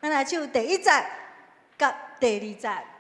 咱來唱第一節佮第二節。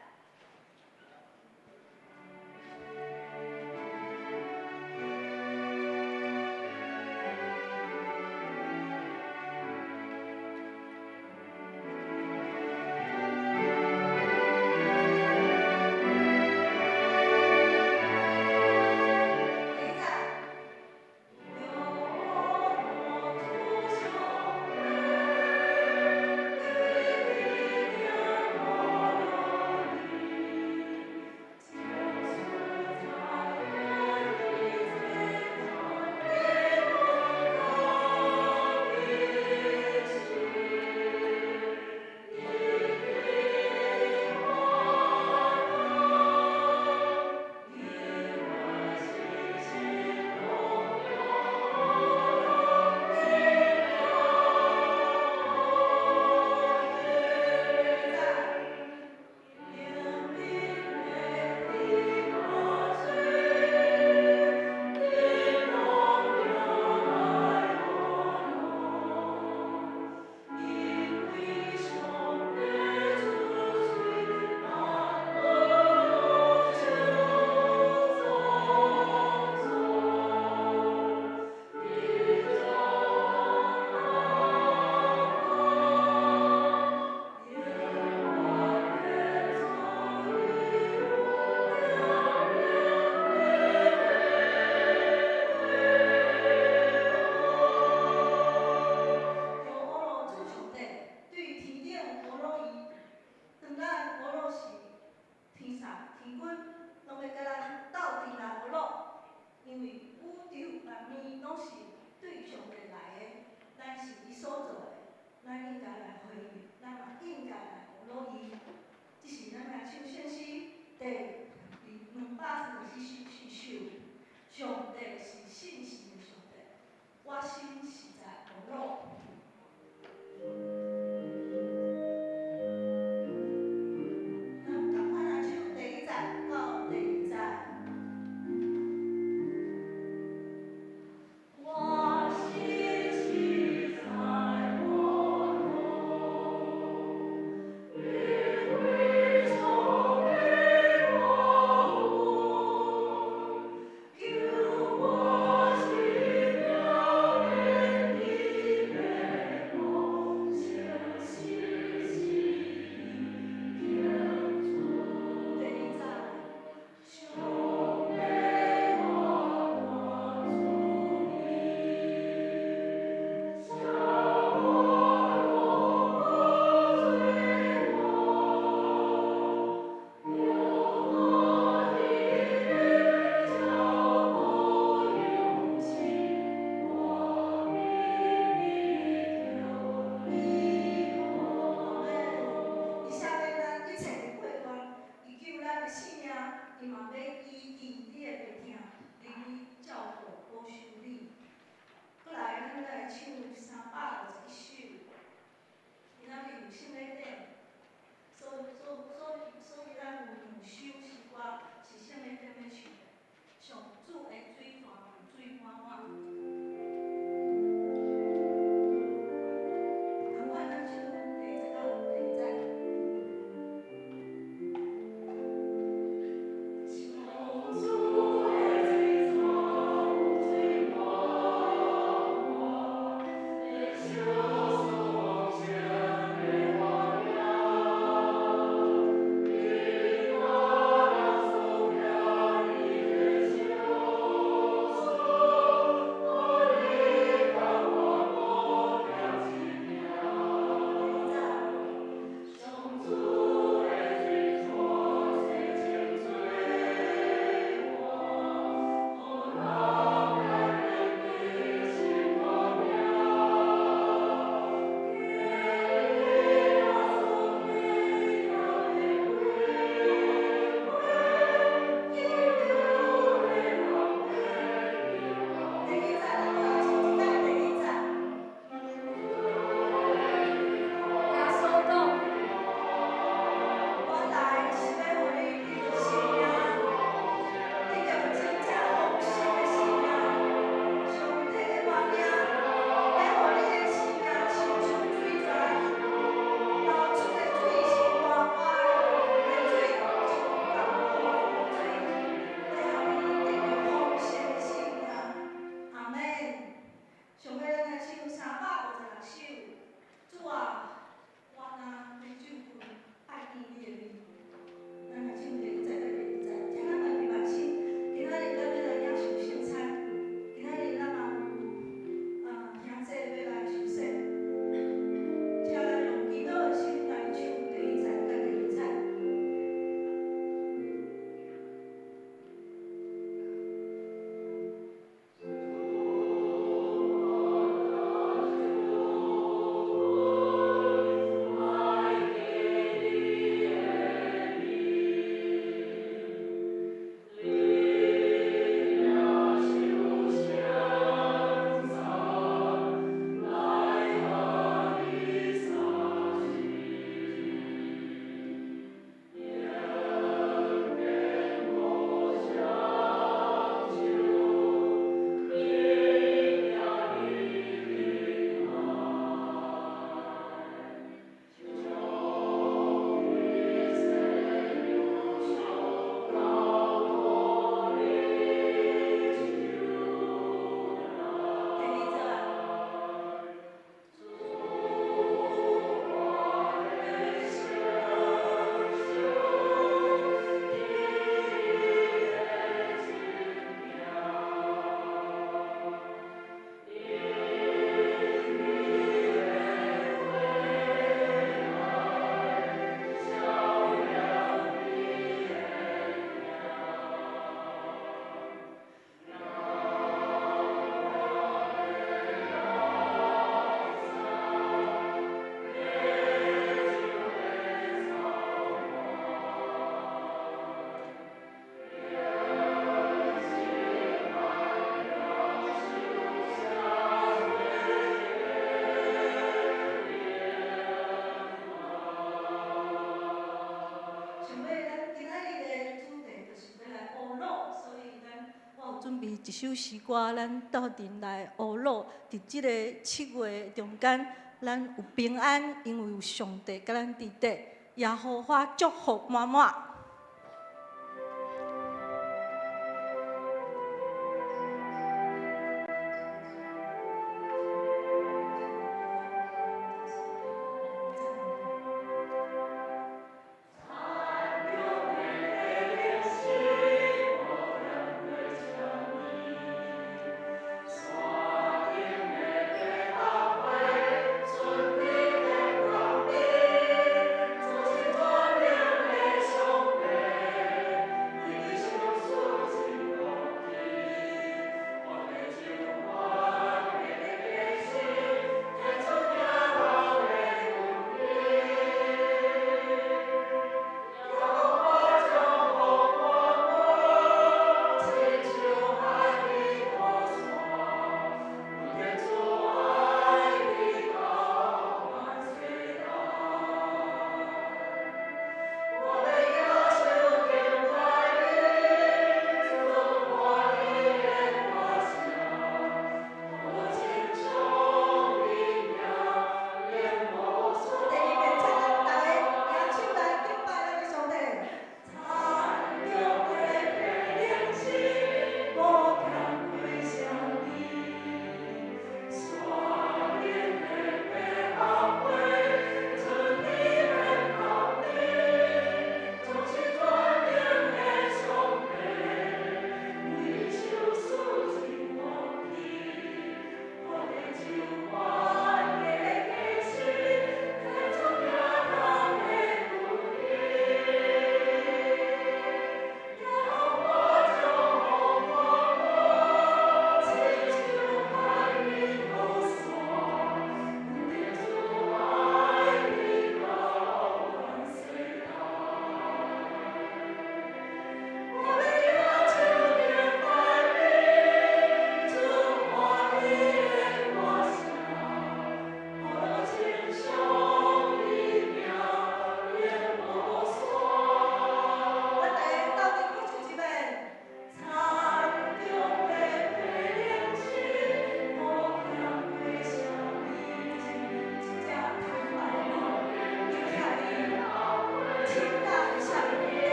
一首詩歌，咱鬥陣來學魯。佇這个7月中間，咱有平安，因為有上帝佮咱佇底，耶和華祝福滿滿。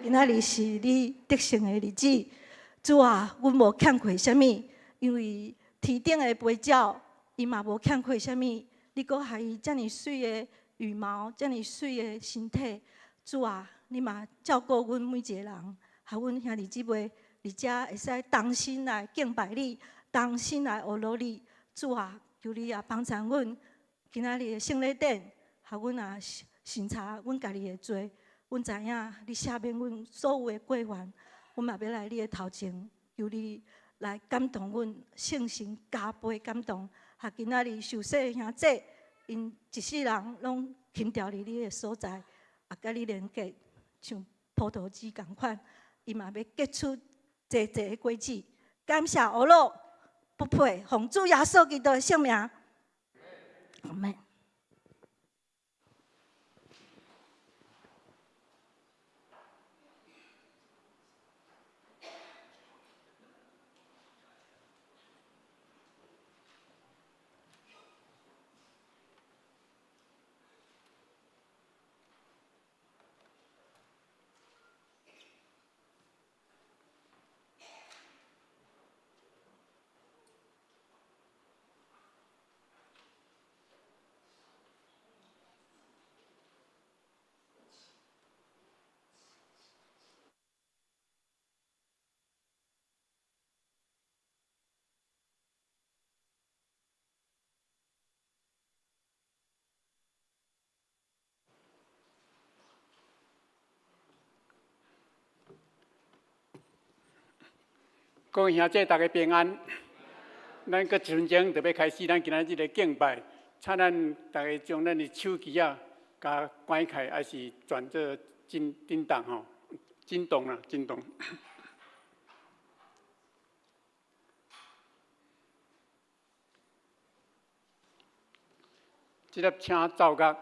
今仔日是你得勝的日子，主啊，阮無欠缺啥物，因為天頂的飛鳥，伊嘛無欠缺啥物，你閣予伊遮爾媠的羽毛，遮爾媠的身體，主啊，你嘛照顧阮每一个人，予阮兄弟姊妹佇遮會使同心來敬拜你，同心來學魯你。主啊，求你也幫贊阮今仔日的聖禮典，予阮也省察阮家己的罪。阮知影你赦免阮所有的過犯，阮嘛欲來你的頭前，求你來感動阮，聖神加倍感動。予今仔日受洗的兄弟，𪜶一世人攏輕牢佇你的所在，也佮你連結，像葡萄枝仝款，伊嘛欲結出濟濟的果子。感謝阿魯不配，奉主耶穌基督的聖名，阿門。各位兄弟，大家平安。咱閣一分鐘就欲開始咱今仔日的敬拜，請咱大家將咱的手機仔共關起來，抑是轉做震震動吼，震動啦，震動。這粒請奏樂。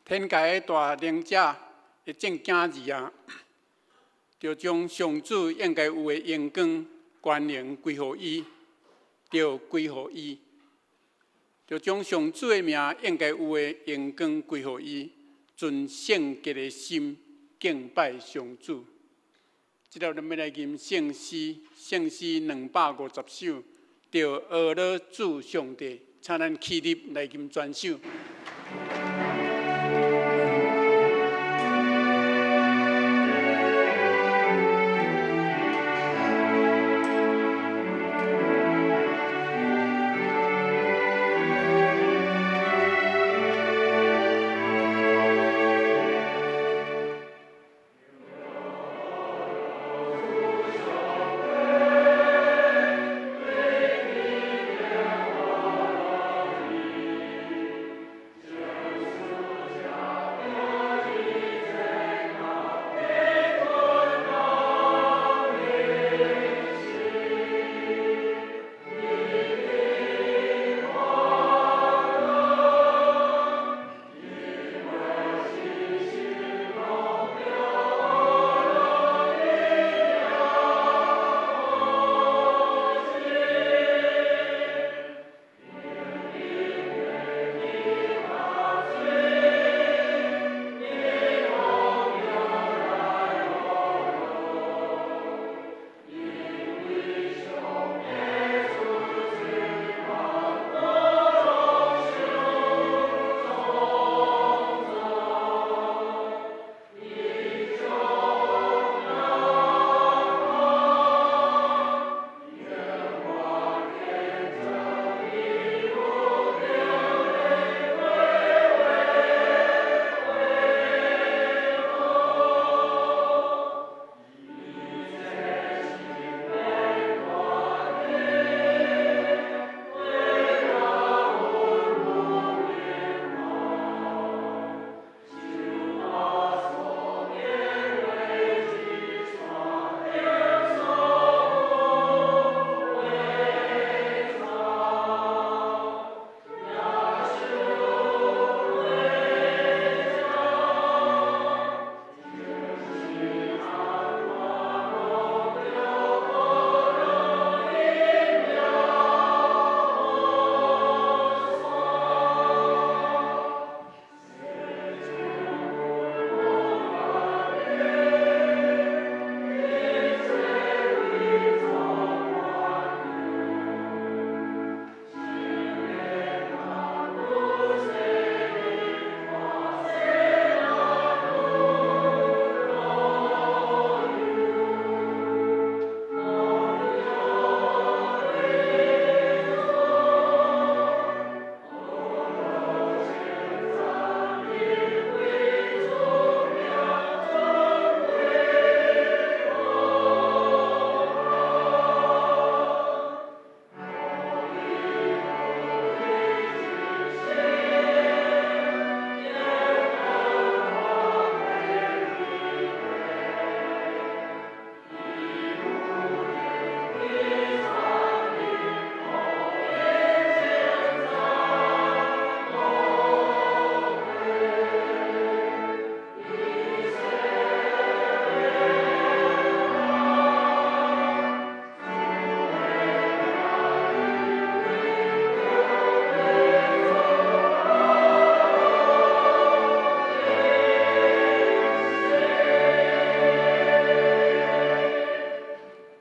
天界的大能者的眾囝兒啊，著將上主應該有的榮光、權能歸予伊，著歸予伊，著將上主的名應該有的榮光歸予伊，存聖潔的心敬拜上主。這粒咱欲來吟聖詩，聖詩250首，著阿樂主上帝，請咱起立來吟全首。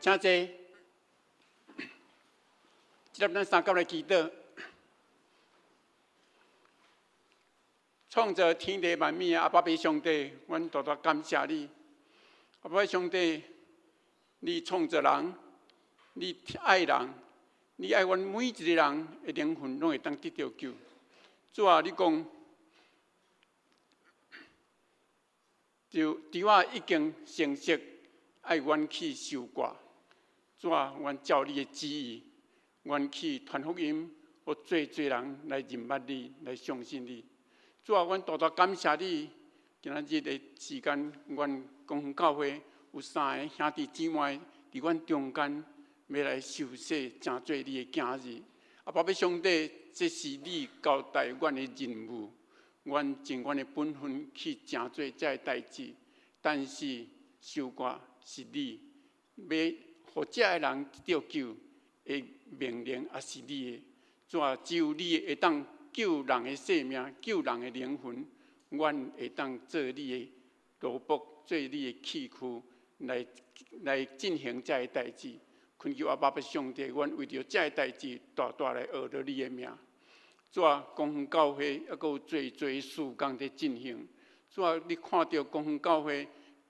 請坐。這粒咱三甲來祈禱。創造天地萬物的阿爸父上帝，阮大大感謝你。阿爸父上帝，你創造人，你愛人，你愛阮每一个人的靈魂攏會當得著救。主啊，你講，就除我已經成熟，愛阮去收割。主啊，阮照你的旨意，阮去傳福音，予濟濟人來認捌你，來相信你。主啊，阮大大感謝你。今仔日的時間，阮公園教會有三个兄弟姊妹佇阮中間，欲來受洗，成做你的囝兒。阿爸父上帝，這是你交代阮的任務，阮盡阮的本分去成做這个代誌。但是收割是你，欲予這个人得著救的命令，也是你的。主啊，只有你會當救人的性命，救人的靈魂。阮會當做你的奴僕，做你的器具，來進行這个代誌。懇求阿爸父上帝，阮為著這个代誌，大大來學著你的名。主啊，公園教會猶閣有濟濟事工佇進行。主啊，你看著公園教會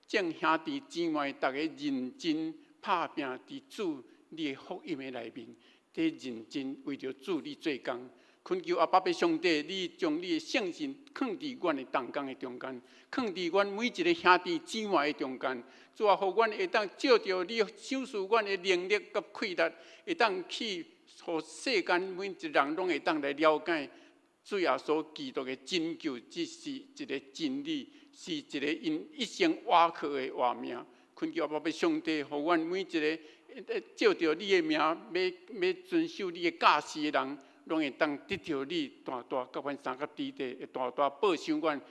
眾兄弟姊妹，逐家認真拍拚佇主你的福音的內面，佇認真為著主你做工。懇求阿爸父上帝，你將你的聖神囥佇阮的同工的中間，囥佇阮每一个兄弟姊妹的中間。主啊，予阮會當藉著你賞賜阮的能力佮氣力，會當去予世間每一人攏會當來了解主耶穌基督的拯救，這是一个真理，是一个𪜶一生倚靠的活命。懇求阿爸父上帝，予阮每一个藉著你的名，欲遵守你的教示的人，攏會當得著你大大佮阮相佮佇地，會大大保守阮，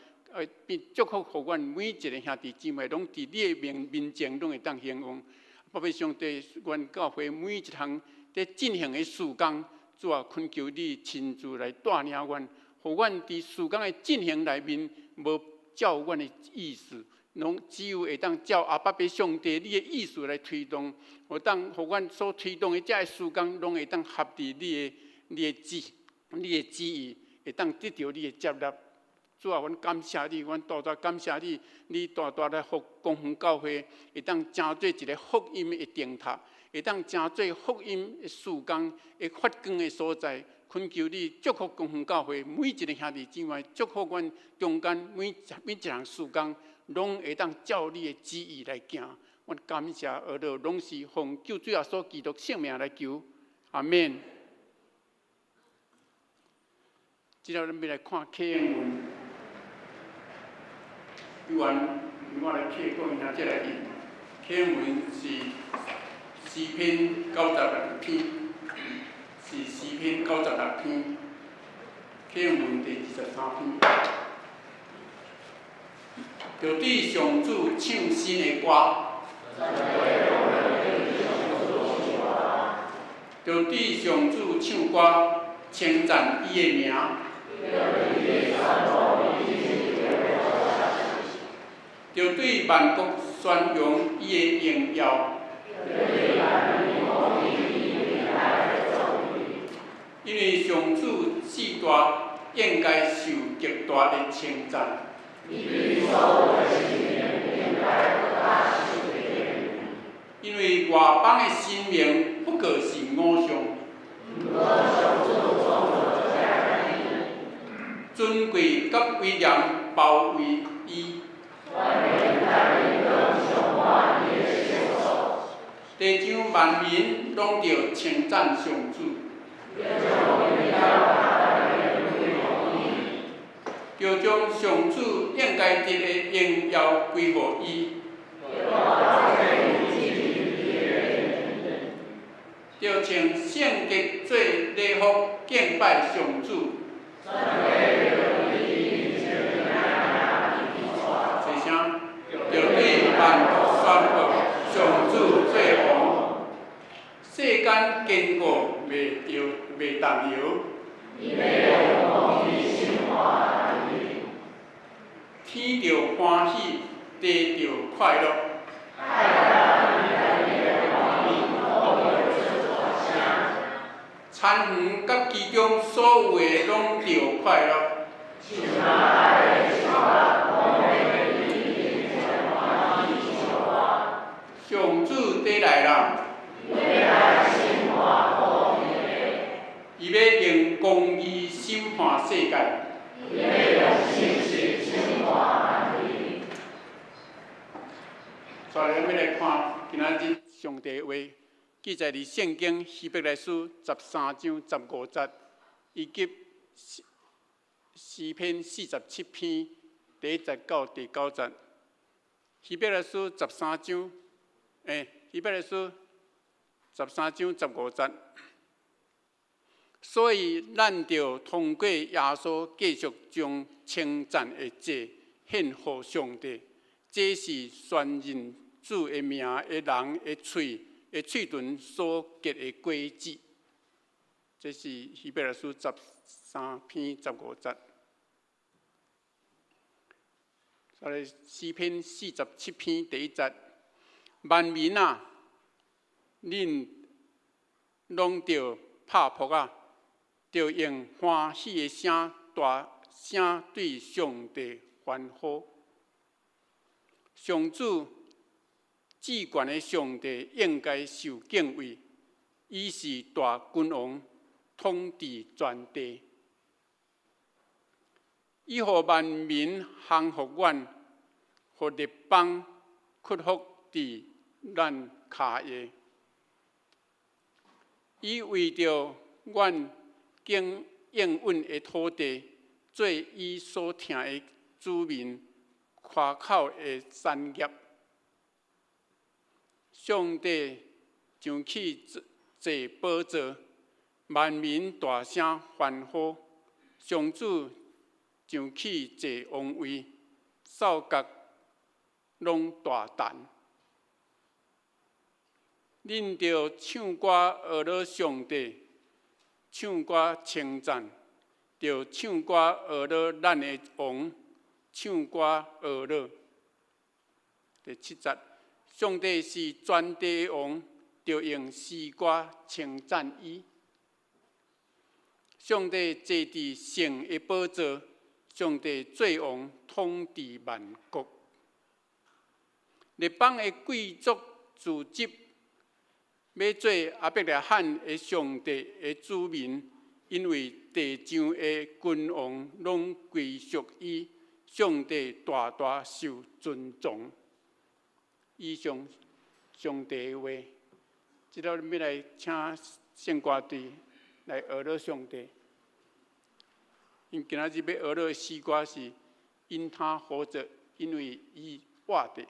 並祝福予阮每一个兄弟姊妹，攏佇你的面前攏會當興旺。爸父上帝，阮教會每一項佇進行的事工，主啊，懇求你親自來帶領阮，予阮佇事工的進行內面，無照阮的意思，攏只有會當照阿爸父上帝你的意思來推動，予當予阮所推動的這个事工，攏會當合佇你的旨意，會當得著你的接納。主啊，阮感謝你，阮大大感謝你，你大大來予公園教會，會當成做一个福音的燈塔，會當成做福音的事工的發光的所在。懇求你祝福公園教會每一个兄弟姊妹，祝福阮中間每一項事工，攏會當照你的旨意來行。阮感謝阿樂，攏是奉救主耶穌基督聖名來求，阿們。這了，咱欲來看啟應文，猶原我來啟講一下這來印。啟應文是詩篇96篇，是詩篇九十六篇，啟應文第23篇。著對上主唱新的歌，著對上主唱歌，稱讚伊的名。著對萬國宣揚伊的榮耀。因為上主至大，應該受極大的稱讚。因為外邦的神明不過是偶像。尊貴佮威嚴包圍伊。地上萬民攏著稱讚上主。著將上主應該得的榮耀歸予伊。著穿聖潔做禮服敬拜上主。齊聲，著對萬國宣告上主做王，世間堅固袂著袂動搖。天著歡喜，地著快樂。田園佮其中所有的攏著快樂。上主底來啦！伊欲用公義審判世界。再來，欲來看今仔日上帝話，記載佇聖經希伯來書13章15節，以及詩篇47篇第1節到第9節。希伯來書十三章，希伯來書十三章十五節。所以，咱著通過耶穌繼續將稱讚的祭獻予上帝，這是宣認主的名的人的喙的喙唇所結的果子。這是希伯來書十三篇十五節。再來詩篇47篇第1節，萬民啊，恁攏著拍噗仔，著用歡喜的聲大聲對上帝歡呼。上主至懸的上帝應該受敬畏，伊是大君王，統治全地。伊予萬民降服阮，予列邦屈服佇咱跤下。伊為著阮經應允的土地，做伊所疼的子民誇口的產業。上帝上去坐寶座，萬民大聲歡呼。上主上去坐王位，獸角攏大彈。恁著唱歌呵咾上帝，唱歌稱讚，著唱歌呵咾咱的王，唱歌呵咾。第7節，上帝是全地的王，著用詩歌稱讚伊。上帝坐佇聖的寶座，上帝做王統治萬國。列邦的貴族聚集，欲做亞伯拉罕的上帝的子民，因為地上的君王攏歸屬伊，上帝大大受尊崇。以上上帝的話，這落欲來請聖歌隊來呵咾上帝。𪜶今仔日欲呵咾的詩歌是因他活著，因為伊活著。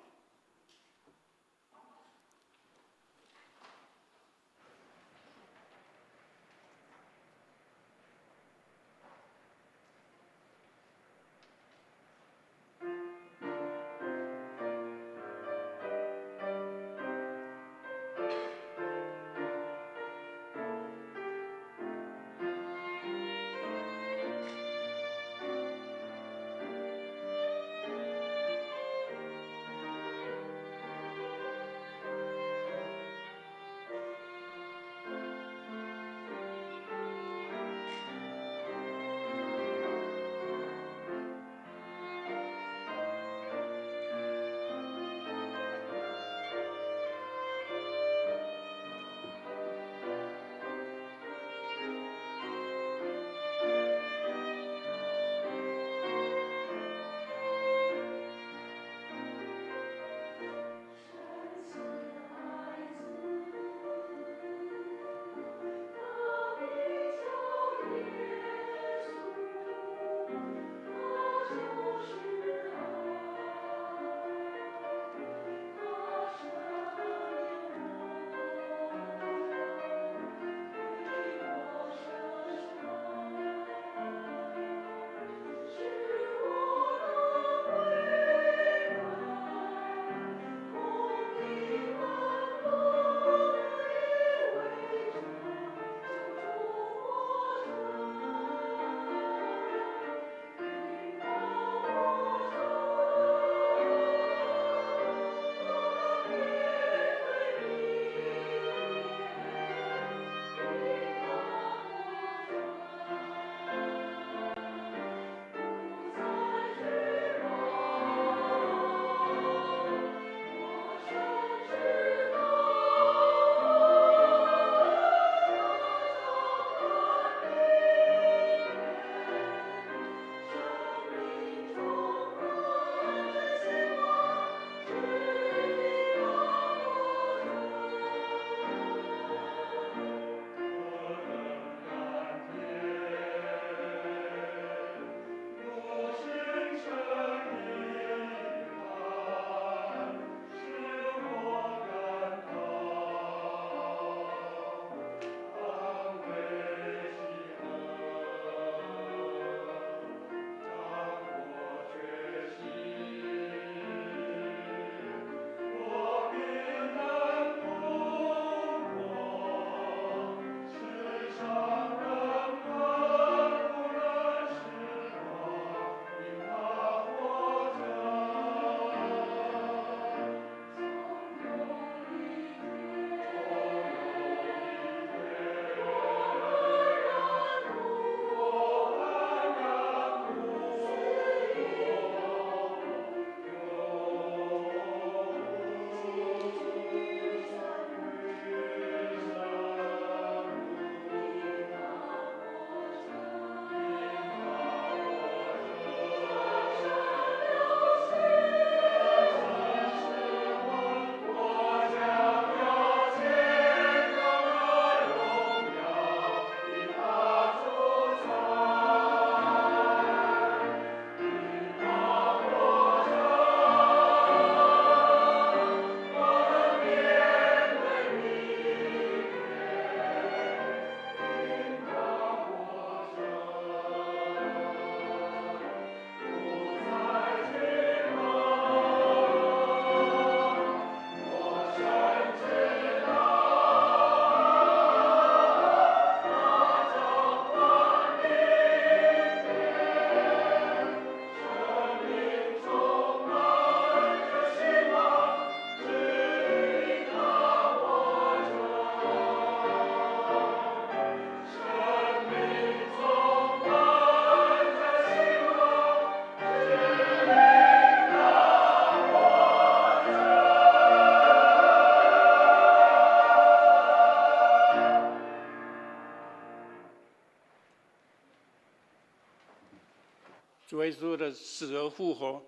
耶穌的死而復活，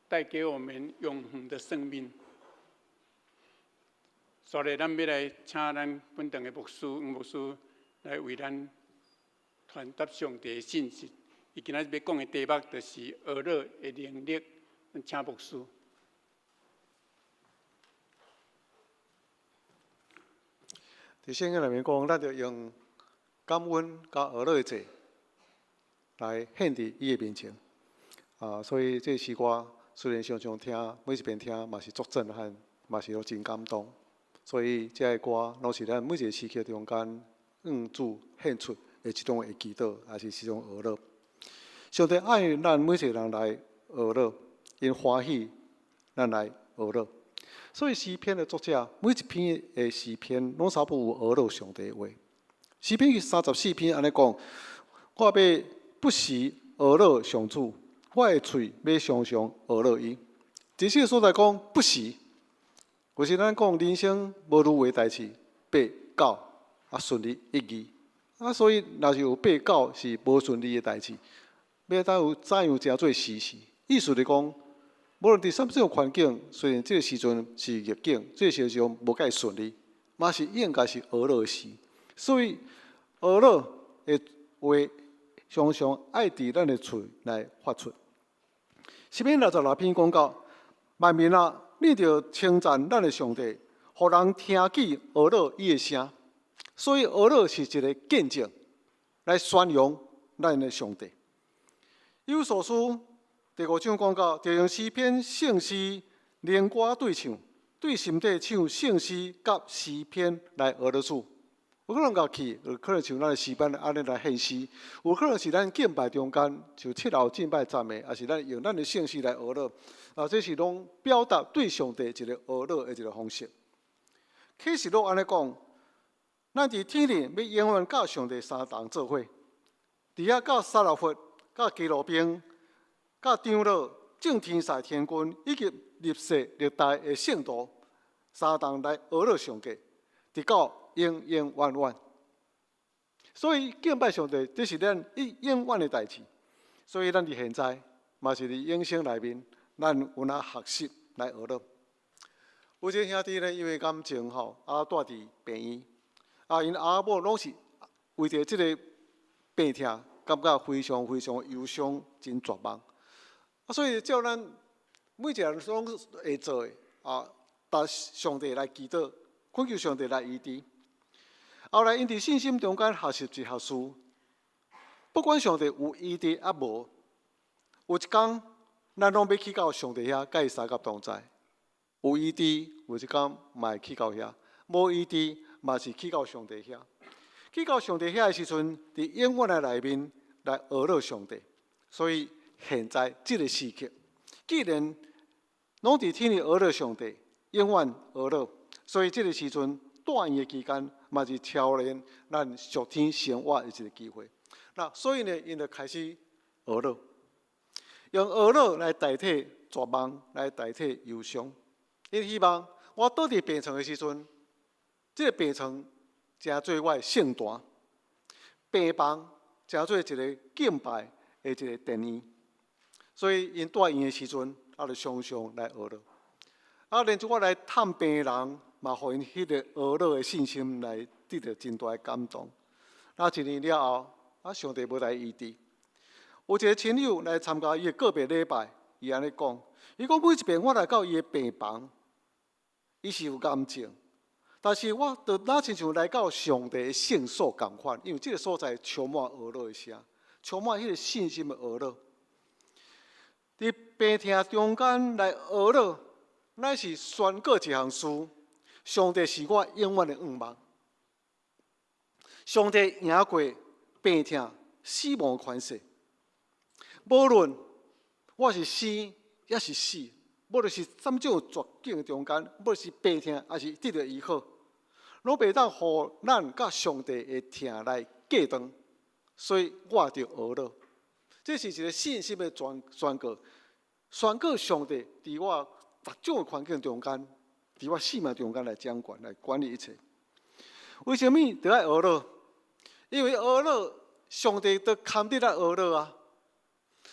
帶給我們永恆的生命。所以，咱欲來請咱本堂的牧師黃牧師來為咱傳達上帝的信息。伊今仔日欲講的題目就是哀樂的能力。請牧師。佇聖經內面講，咱著用感恩佮哀樂的祭來獻佇伊的面前。啊，所以這詩歌雖然常常聽，每一遍聽嘛是足震撼，嘛是真感動。所以這个歌攏是咱每一个時刻中間向主獻出的一種的祈禱，也是一種哀樂。上帝愛咱每一个人來哀樂，𪜶歡喜咱來哀樂。所以詩篇的作者每一篇的詩篇攏差不多有哀樂上帝的話。詩篇34篇按呢講：我欲不時哀樂上主，我的喙欲常常哀樂伊。這個所在講不時。有時咱講人生無如意代誌，八九啊順利一二啊，所以若是有八九是無順利的代誌，欲當有怎樣成做時事？意思是講，無論佇啥物種環境，雖然這个時陣是逆境，這个時陣無蓋順利，嘛是應該是哀樂的時。所以哀樂的話，常常愛佇咱的喙來發出。詩篇66篇講到，萬民啊！你著稱讚咱的上帝，予人聽見哀樂伊的聲。所以哀樂是一个見證，來宣揚咱的上帝。以弗所書第五章講到，著用詩篇、聖詩、靈歌對唱，對心底唱聖詩佮詩篇來哀樂主。有可能樂器，有可能像咱的詩班按呢來獻詩，有可能是咱敬拜中間，像七樓敬拜讚美，抑是咱用咱的聖詩來哀樂。啊，這是攏表達對上帝一个哀樂的一个方式。啟示錄按呢講，咱佇天裡欲永遠佮上帝相同做伙，佇遐佮撒拉弗、佮基路賓、佮長老、眾天使天軍以及歷世歷代的聖徒相同來哀樂上帝，直到永永遠遠。所以敬拜上帝，這是咱永遠的代誌。所以咱佇現在，嘛是佇永生內面，咱有哪學習來哀樂。有一个兄弟呢，因為感情吼，啊蹛佇病院，啊𪜶阿某攏是為著這个病痛，感覺非常非常憂傷，真絕望。啊，所以照咱每一个人攏會做的，啊，搭上帝來祈禱，懇求上帝來醫治。後來，𪜶佇信心中間學習一項事，不管上帝有醫治抑無，有一工咱攏欲去到上帝遐，佮伊相佮同在。有醫治，有一工嘛會去到遐；無醫治，嘛是去到上帝遐。去到上帝遐的時陣，佇永遠的內面來哀樂上帝。所以現在這个時刻，既然攏佇天裡哀樂上帝，永遠哀樂，所以這个時陣蹛院的期間，嘛是操練咱屬天生活的一个機會。那所以呢，𪜶就開始哀樂，用哀樂來代替絕望，來代替憂傷。𪜶希望我倒佇病床的時陣，這个病床成做我的聖壇，病房成做一个敬拜的一个殿院。所以𪜶蹛院的時陣，啊，就常常來哀樂。啊，連一寡來探病的人，嘛，予𪜶彼个哀樂的信心來得著真大的感動。那一年了後，啊，上帝無來醫治。有一个親友來參加伊的告別禮拜，伊按呢講：伊講每一遍我來到伊的病房，伊是有癌症，但是我就若親像來到上帝的聖所仝款，因為這个所在充滿哀樂的聲，充滿彼个信心的哀樂。佇病痛中間來哀樂，乃是宣告一項事：上帝是我永遠的盼望。上帝贏過病痛、死亡權勢。無論我是生抑是死，無論是啥物種絕境中間，無論是病痛抑是得著醫好，攏袂當予咱佮上帝的疼來隔斷。所以我著哀樂。這是一个信心的宣宣告，宣告上帝佇我逐種的環境中間，佇我生命中間來掌權、來管理一切。為啥物著愛哀樂？因為哀樂，上帝都堪得咱哀樂啊！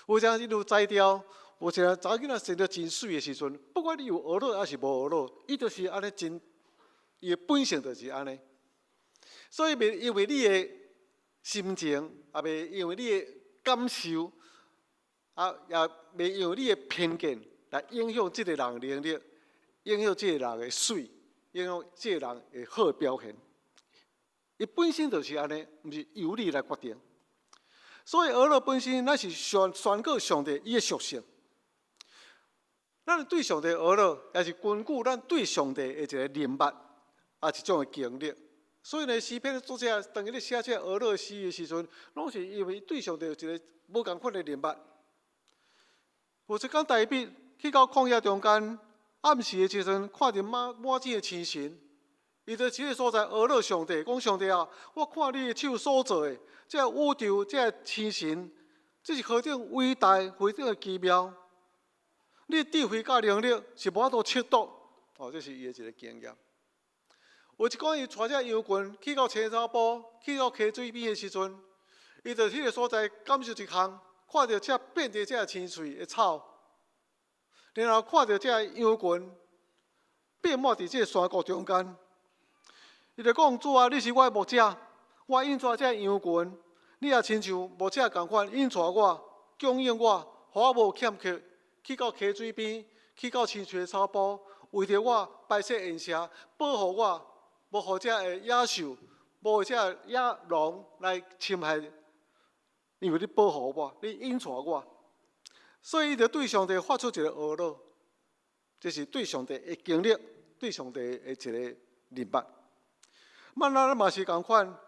有陣時愈才調，有一個查某囡仔生得真媠的時陣，不管你有呵咾抑是無呵咾，伊就是按呢真，伊的本性就是按呢。所以袂因為你的心情，也袂因為你的感受，啊，也袂因為你的偏見來影響這個人的能力，影響這個人的媠，影響這個人的好表現。伊本身就是按呢，毋是由你來決定。所以呵咾本身，咱是宣告上帝伊的屬性。咱對上帝呵咾，也是根據咱對上帝的一個認捌，啊一種的經歷。所以呢，詩篇的作者當伊咧寫這個呵咾詩的時陣，攏是因為對上帝有一個無仝款的認捌。有一工大衛去到曠野中間，暗時的時陣，看著滿滿天的星辰，伊就佇這個所在呵咾上帝，講上帝啊，我看你的手所做的，這個宇宙，這個星辰，這是何等偉大，何等的奇妙！你的智慧佮能力是無法度測度，哦，這是伊的一個經驗。有一工，伊帶這羊群去到青草埔，去到溪水邊的時陣，伊就彼個所在感受一項，看著這遍地這青翠的草，然後看著這羊群遍滿佇這個山谷中間，伊就講：主啊，你是我的牧者，我引帶這羊群，你也親像牧者仝款引帶我，供應我，予我無欠缺，去到溪水邊，去到青翠的草埔，為著我排設筵席，保護我，無予這个野獸，無予這个野狼來侵害，因為你保護我，你引帶我，所以伊就對上帝發出一個呵咾，這是對上帝的經歷，對上帝的一個認捌。咱嘛是仝款，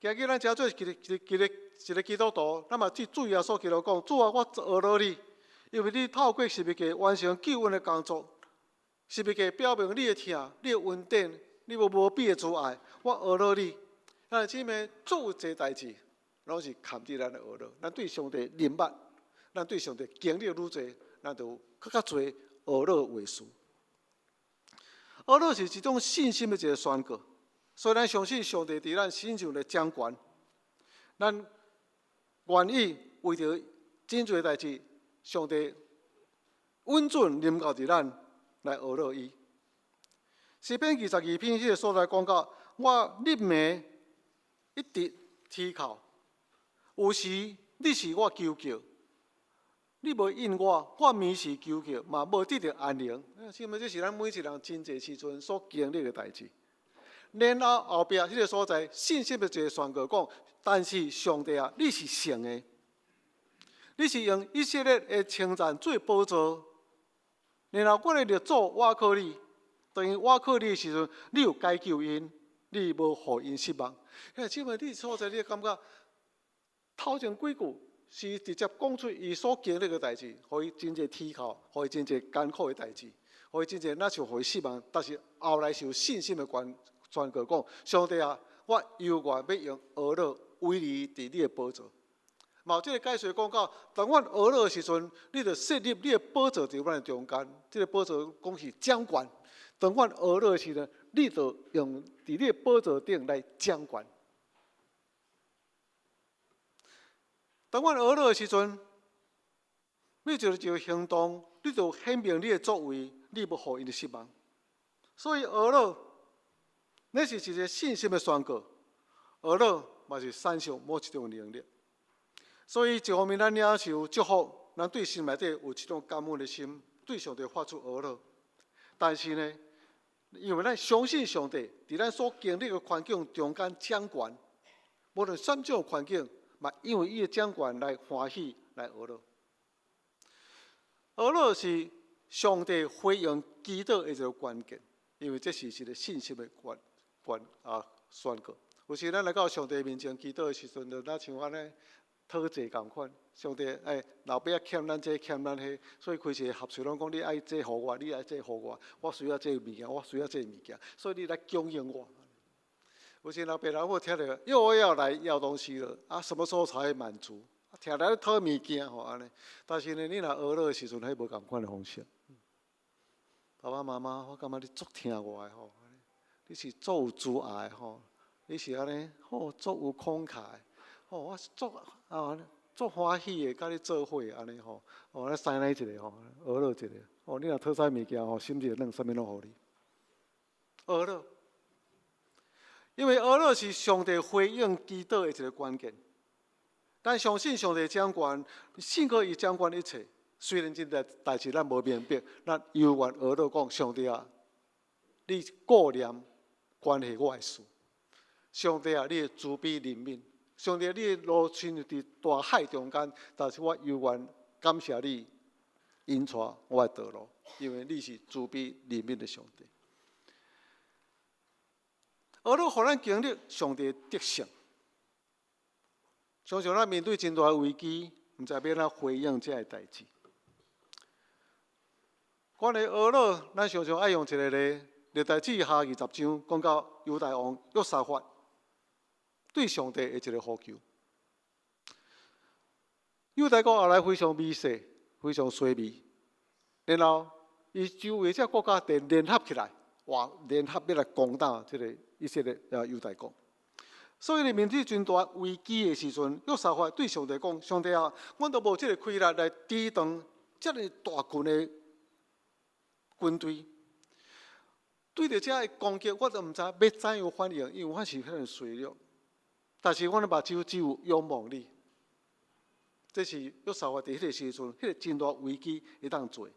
今日咱遮做一個基督徒，咱嘛對主耶穌基督講：主啊，我呵咾你，因為你透過十字架完成救恩的工作，十字架表明你的疼，你的恩典，你無無比的慈愛，我呵咾你。咱姊妹做這代誌，攏是含佇咱的呵咾。咱對上帝認捌，咱對上帝經歷愈濟，咱就有閣較濟呵咾話詞。呵咾是一種信心的一個宣告，所以咱相信上帝佇咱身上的掌權，咱願意為著真濟代誌，上帝允准臨到佇咱來呵咾伊。詩篇22篇彼個所在講到，我日暝一直啼哭，有時你是我求叫，你無應我，我暝時求叫嘛無得著安寧。是毋這是咱每一個人真濟時陣所經歷的代誌。然後後壁彼個所在，信心的一個宣告講，但是上帝啊，你是聖的，你是用以色列的稱讚做寶座。然後阮的列祖倚靠你，當𪜶倚靠你的時陣，你有解救𪜶，你無予𪜶失望。欸，這擺你所在，你會感覺頭前幾句是直接講出伊所經歷的代誌，予伊真濟啼哭，予伊真濟艱苦的代誌，予伊真濟若像予伊失望，但是後來是有信心的宣告講：上帝啊，我猶原欲用呵咾維持佇你的寶座。嘛有這個解說講到，當阮呵咾的時陣，你就設立你的寶座佇阮的中間。這個寶座講是掌權。當阮呵咾的時陣，你就用佇你的寶座頂來掌權。當阮呵咾的時陣，你就就行動，你就顯明你的作為，你無予𪜶失望。所以呵咾，那是一個信心的宣告。呵咾嘛是產生某一種能力。所以一方面，咱領受祝福，咱對心內底有一種感恩的心，對上帝發出呵咾。但是呢，因為咱相信上帝，佇咱所經歷的環境中間掌權，無論啥物種環境，嘛因為伊的掌權來歡喜來呵咾。呵咾是上帝回應祈禱的一個關鍵，因為這是一個信心的關關啊宣告。有時咱來到上帝面前祈禱的時陣，就若像按呢討債仝款。上帝欸，老爸仔欠咱這欠咱彼，所以開一個合喙攏講你愛這予我，你愛這予我，我需要這個物件，我需要這個物件，所以你來供應我。有時老爸老母聽著又要來要東西了，啊，什麼時候才會滿足？聽來討物件吼按呢，但是呢，你若呵咾的時陣，彼無仝款的方式。爸爸媽媽，我感覺你足疼我的吼，你是足有慈愛的吼，你是按呢，吼足有慷慨，吼，我是足啊。足歡喜的，佮你做伙按呢吼，哦，咱師奶一个吼，呵咾一个，哦，你若討啥物件吼，心一軟，啥物攏予你。呵咾，因為呵咾是上帝回應祈禱的一个關鍵。咱相信上帝掌權，勝過伊掌管一切。雖然這個代誌咱無明白，咱猶原呵咾講上帝啊，你顧念關係我的事。上帝啊，你的慈悲憐憫。上帝，你的路親像佇大海中間，但是我猶原感謝你引帶我的道路，因為你是慈悲憐憫的上帝。呵咾，予咱經歷上帝的得勝。常常咱面對真大的危機，毋知欲按怎回應這个代誌。關於呵咾，咱常常愛用一个例，歷代志下20章講到猶大王約沙法對上帝的一个呼求。猶大國後來非常微細，非常衰微，然後伊周圍這國家就聯合起來，哇！聯合欲來攻打這个以色列啊猶大國。所以，佇面對真大危機的時陣，約沙法對上帝講：上帝啊，阮都無這个氣力來抵擋遮爾大群的軍隊，對著這个攻擊，我都毋知欲怎樣反應，因為我是遐爾衰弱。但是，阮的目睭只有仰望你。這是約沙法佇彼个時陣，彼个真大危機會當做。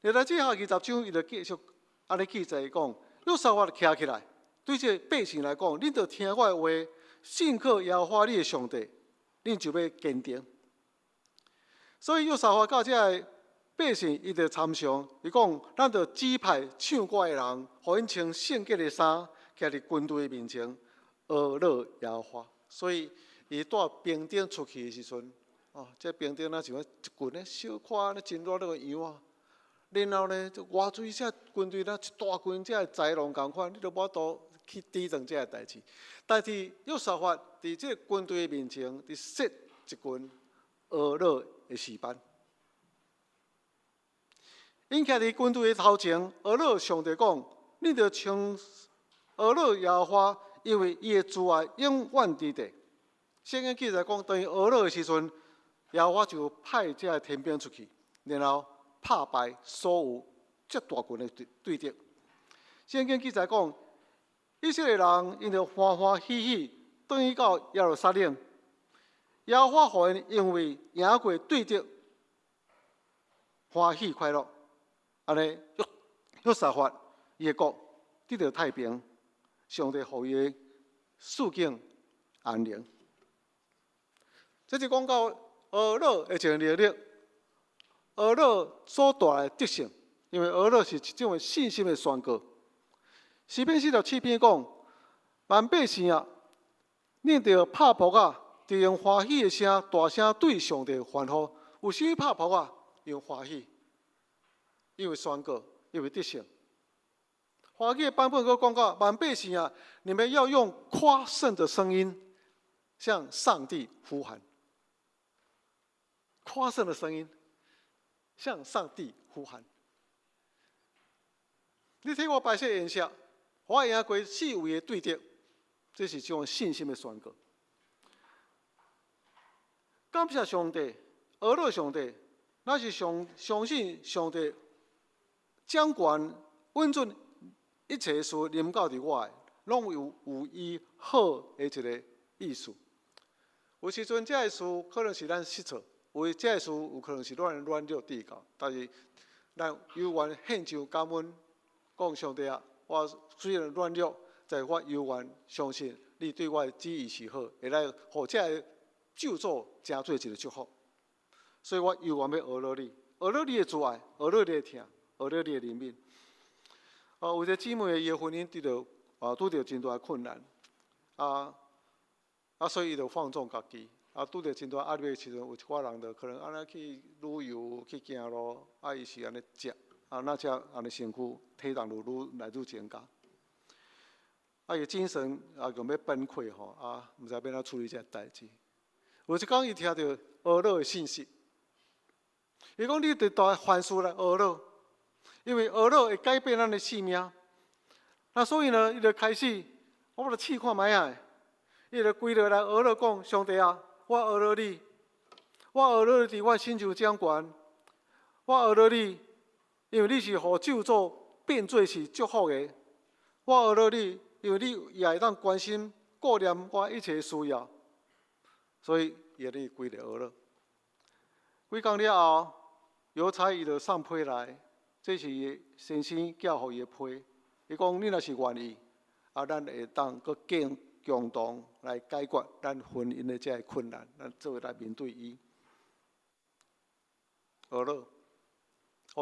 歷代志下20章，伊就繼續按呢記載講，約沙法徛起來，對這个百姓來講，恁著聽我的話，信靠耶和華你的上帝，恁就欲堅定。所以約沙法佮這个百姓，伊就參詳，伊講，咱著指派唱歌的人，予𪜶穿聖潔的衫，徛佇軍隊的面前，呵咾耶和華。所以，伊帶兵丁出去的時陣，哦，這兵丁若像一群咧小可按呢真熱鬧的羊仔。然後呢，就偌濟這軍隊，若一大群這豺狼仝款，你都無法度去抵擋這个代誌。但是約沙法佇這个軍隊的面前，佇設一群呵咾的詩班。𪜶徛佇軍隊的頭前，呵咾上帝講：恁著稱呵咾耶和華，因為伊的慈愛永遠佇地。聖經記載講，當伊呵咾的時陣，耶和華就派這个天兵出去，然後拍敗所有這大群的對對敵。聖經記載講，以色列人𪜶著歡歡喜喜轉去到耶路撒冷。耶和華予𪜶因為贏過對敵，歡喜快樂。按呢約約沙法伊的國得著太平，上帝予伊的處境安寧。這就講到呵咾的一個能力，呵咾所帶來的得勝，因為呵咾是一種信心的宣告。詩篇47篇講：萬百姓啊，恁著拍噗仔，著用歡喜的聲，大聲對上帝歡呼。為啥物拍噗仔？因為歡喜，因為宣告，因為得勝。華語的版本閣講到：萬百姓啊，你們要用誇勝的聲音向上帝呼喊。誇勝的聲音向上帝呼喊。你替我擺設筵席，我贏過四圍的對敵，這是一種信心的宣告。感謝上帝，呵咾上帝，咱是相相信上帝掌權允准一切事臨到佇我的，攏有有伊好的一个意思。有時陣這个事可能是咱失錯，有這个事有可能是咱軟弱得到，但是咱猶原獻上感恩，講上帝啊，我雖然軟弱，但我猶原相信你對我的旨意是好，會來予這个咒詛成做一个祝福。所以我猶原欲呵咾你，呵咾你的慈愛，呵咾你的疼，呵咾你的憐憫。哦，有一个姊妹，伊的婚姻拄著啊，拄著真大的困難，啊啊，所以伊就放縱家己，啊，拄著真大壓力的時陣，有一寡人就可能按呢去旅遊、去行路，啊，伊是按呢食，啊，若食按呢身軀體重就愈來愈增加，啊，伊精神啊就欲崩潰吼，啊，毋知欲按怎處理這个代誌。有一工伊聽著呵咾的信息，伊講你著愛凡事來呵咾。因為呵咾會改變咱的性命，那所以呢，伊就開始，我欲來試看覓仔，伊就規落來呵咾講：上帝啊，我呵咾你，我呵咾你伫我身上掌權，我呵咾你，因為你是予咒詛變做是祝福的。我呵咾你，因為你也會當關心顧念我一切需要，所以伊按呢規个呵咾。幾工了後，郵差伊就送批來，這是伊先生寄予伊的批。伊講：你若是願意，啊，咱會當閣更共同來解決咱婚姻的這个困難，咱做伙來面對伊。呵咾，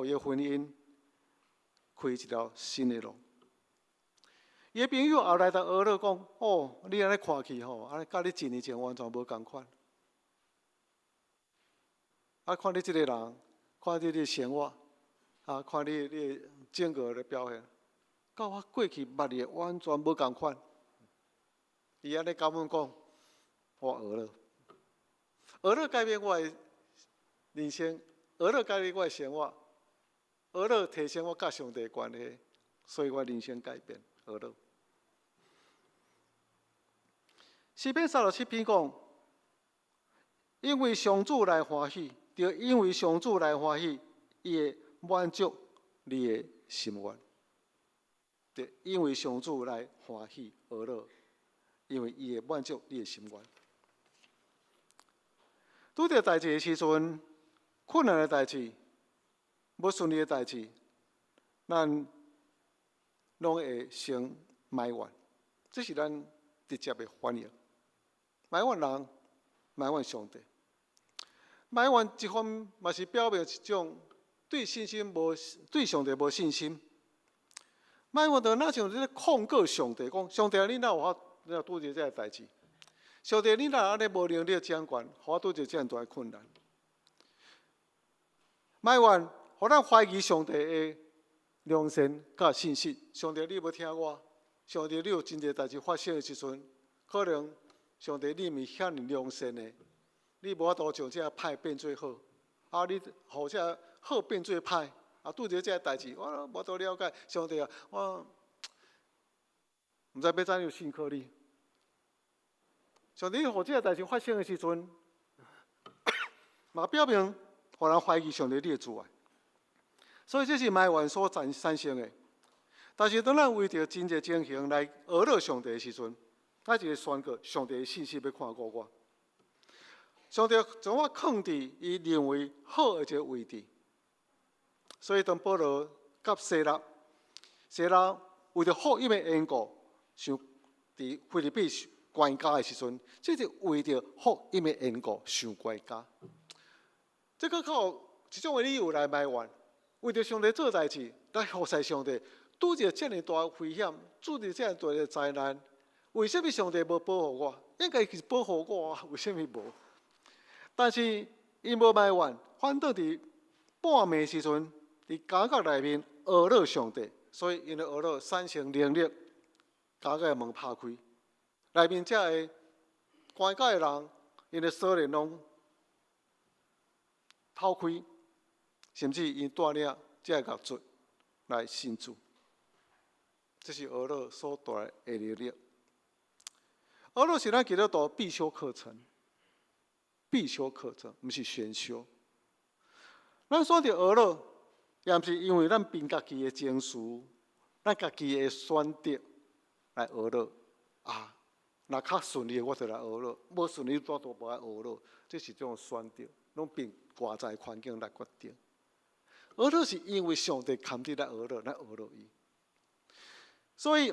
予伊的婚姻開一條新的路。伊的朋友後來就呵咾講：哦，你按呢看去吼，按呢佮你一年前完全無仝款。啊，看你這个人，看你的生活，啊，看你的整個的表現，佮我過去捌你的完全無仝款。伊按呢共阮講，我呵咾，呵咾改變我的人生，呵咾改變我的生活，呵咾提升我佮上帝的關係，所以我人生改變，呵咾。詩篇37篇講，因為上主來歡喜，著因為上主來歡喜，伊會滿足你的心願。對，因為上主來歡喜呵咾，因為伊會滿足你的心願。拄著代誌的時陣，困難的代誌，無順利的代誌，咱攏會先埋怨，這是咱直接的反應。埋怨人，埋怨上帝。埋怨一方面嘛是表明一種對信心無，對上帝無信心。埋怨就若像咧控告上帝，講上帝你哪有法，你若拄著這个代誌？上帝你哪按呢無能力掌權，予我拄著遮爾大的困難？埋怨，予咱懷疑上帝的良善佮信實。上帝你無聽我？上帝你有真濟代誌發生的時陣，可能上帝你毋是遐爾良善的，你無法度將這个歹變做好，啊，你予這个好變做歹，啊，拄著這个代誌，我無法度了解。上帝啊，我毋知欲怎樣信靠你。上帝予這个代誌發生的時陣，嘛表明予人懷疑上帝你的慈愛。所以這是埋怨所產生的。但是當咱為著真濟情形來呵咾上帝的時陣，咱就會宣告上帝的信實欲看顧我。上帝將我囥佇伊認為好的一个位置。所以當保羅佮西拉，西拉為著福音的緣故，受佇腓立比關監的時陣，這是為著福音的緣故受關監。這閣較有一種的理由來埋怨，為著上帝做代誌來服侍上帝，拄著遮爾大危險，拄著遮爾大的災難，為啥物上帝無保護我？應該是保護我啊，為啥物無？但是𪜶無埋怨，反倒佇半暝時陣，佇監獄內面呵咾上帝，所以𪜶的呵咾產生能力，監獄的門拍開，內面遮个關監的人，𪜶的鎖鏈攏透開，甚至𪜶帶領遮个獄卒來信主，這是呵咾所帶來的能力。呵咾是咱基督徒必修課程，必修課程，毋是選修。咱選擇呵咾，也毋是因為咱憑家己的情緒，咱家己的選擇來呵咾啊。若較順利，我就來呵咾；無順利，我都無愛呵咾。這是一種選擇，攏憑外在環境來決定。呵咾是因為上帝堪得咱呵咾，咱呵咾伊。所以，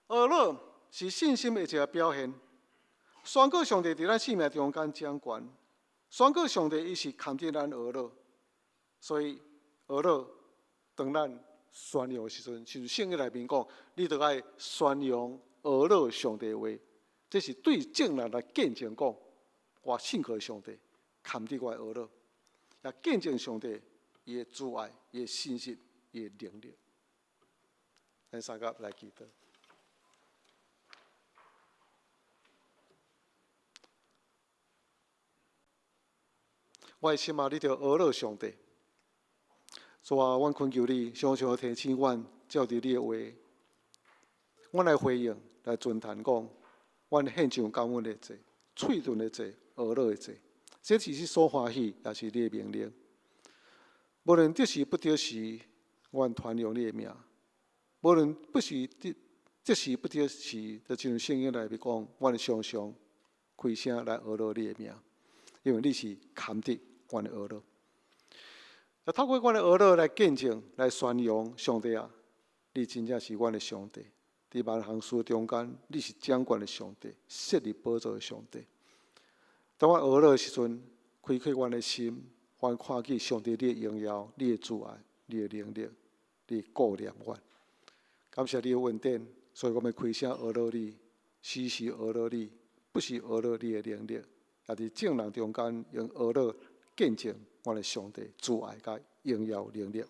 呵咾是信心的一個表現。宣告上帝佇咱生命中間掌權，宣告上帝伊是堪得咱呵咾。所以，呵咾當咱宣揚的時陣，像聖經內面講，你著愛宣揚呵咾上帝的話，這是對眾人來見證講，我信靠上帝，堪得我的呵咾，也見證上帝伊的慈愛、伊的信實、伊的能力。咱三個來祈禱。我的心啊，你著呵咾上帝。主啊，阮懇求你，常常提醒阮，照著你的話，阮來回應，來尊嘆講，阮獻上感恩的祭。喙唇的祭、呵咾的祭，這是你所歡喜，也是你的命令。無論得時不得時，阮傳揚你的名；無論不是得得時不得時，就親像聖經內面講，阮常常開聲來呵咾你的名，因為你是堪得阮的呵咾。就透過阮的呵咾來見證、來宣揚上帝啊！你真正是阮的上帝，佇萬項事中間，你是掌權的上帝，設立寶座的上帝。當我呵咾的時陣，開啟阮的心，阮看見上帝你的榮耀、你的慈愛、你的能力，你顧念阮。感謝你的恩典，所以我們開聲呵咾你，時時呵咾你，不時呵咾你的能力，也佇眾人中間用呵咾見證阮的上帝慈愛佮榮耀能力。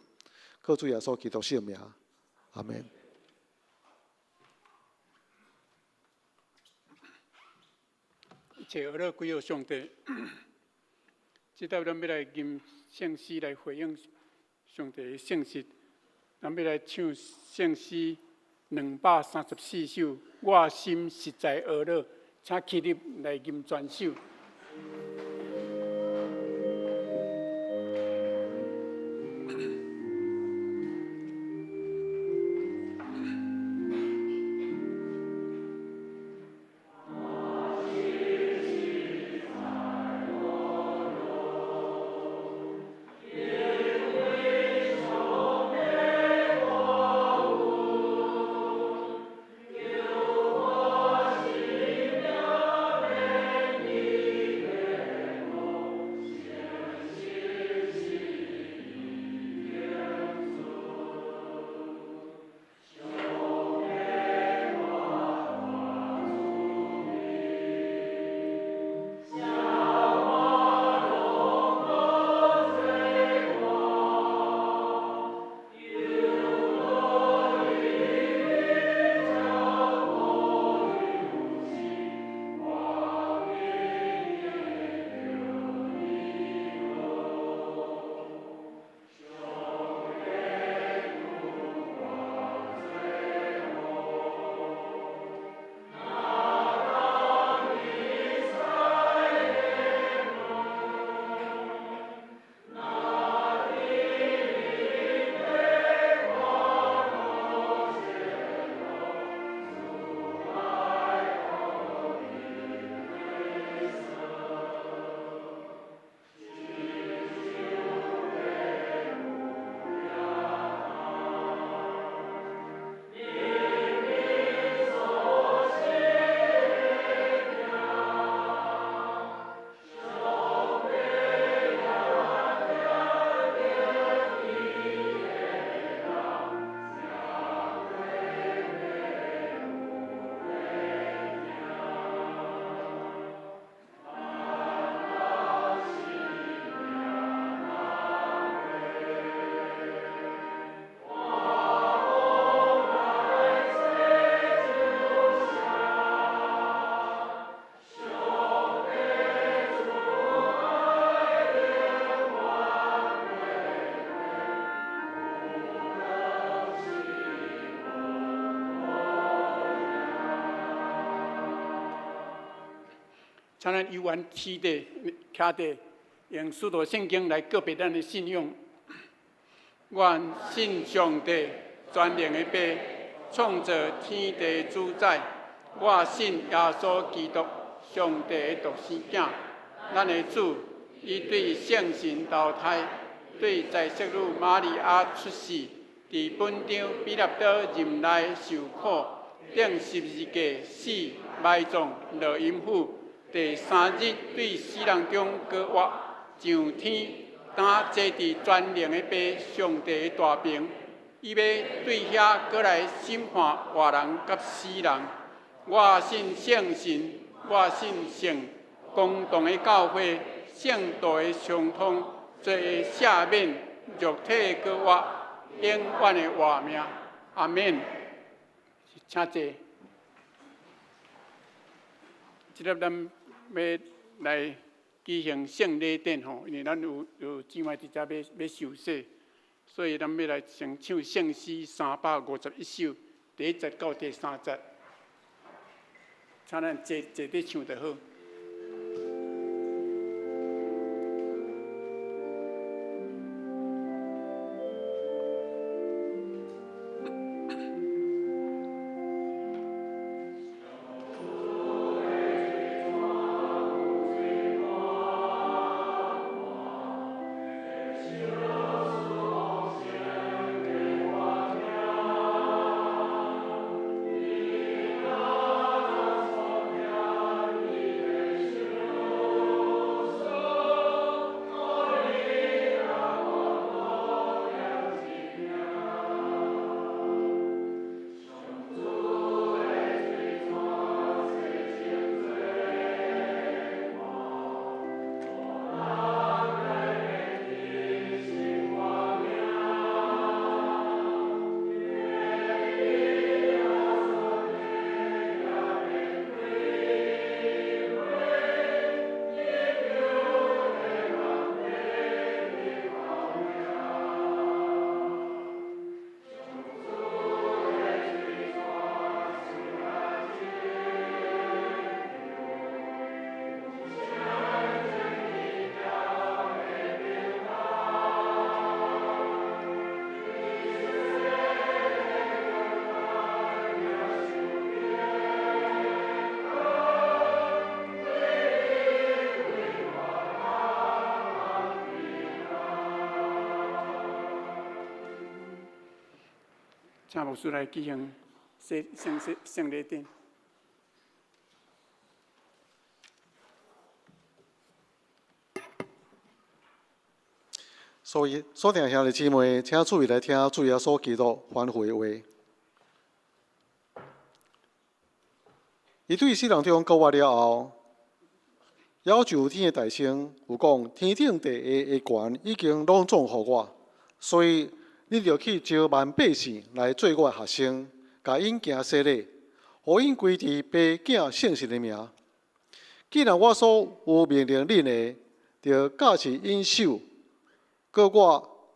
靠主耶穌基督聖名，阿門。一切呵咾歸予上帝。這搭咱欲來吟聖詩來回應上帝的信實。咱欲來唱聖詩234首，我心實在呵咾，請起立來吟全首。請咱猶原起佇徛佇，用使徒聖經來告白咱的信仰。願信上帝全能的父，創造天地主宰。我信耶穌基督，上帝的獨生囝，咱的主，伊對聖神投胎，對在聖女瑪利亞出世，佇本張彼拉多任內受苦，釘十字架死，埋葬，落陰府。第三日對死人中閣活，上天，當坐佇全能的父上帝的大爿，伊欲對遐閣來審判活人佮死人。我信聖神，我信聖公同的教會，聖徒的相通，罪的赦免，肉體的閣活，永遠的活命。阿們。請坐。這粒咱欲來舉行聖禮典吼，因為咱有姊妹佇遮欲受洗，所以咱欲來先唱聖詩351首，第一節到第三節，請咱坐坐佇唱就好。請牧師來舉行洗聖洗聖禮典。所以，所聽兄弟姊妹，請注意來聽主耶穌基督吩咐的話。伊對世人中講話了後，要求天的大聲有講：天頂地下的權已經攏總予我，所以恁著去招萬百姓來做我的學生，共𪜶行洗禮，予𪜶歸佇爸囝聖神的名。既然我所有命令恁的，著教示𪜶守。閣我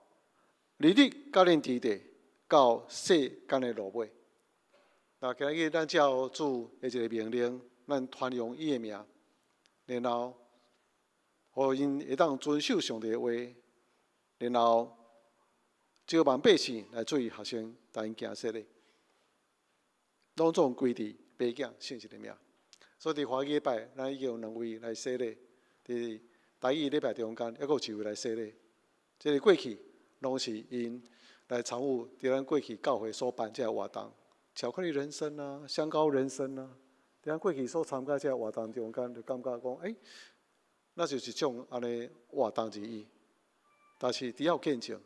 日日佮恁佇咧，到世間的落尾。那今日咱照主的一个命令，咱傳揚伊的名，然後，予𪜶會當遵守上帝的話，然後招萬百姓來做伊學生，帶𪜶行洗禮，攏總歸佇爸囝聖神的名。所以佇華語禮拜，咱已經有兩位來洗禮；佇台語禮拜中間，猶閣有一位來洗禮。這个過去攏是𪜶來參與佇咱過去教會所辦這个活動，巧克力人生啊，香膏人生啊，佇咱過去所參加這个活動中間，就感覺講，欸，那就是一種按呢活動而已。但是伫遐有見證，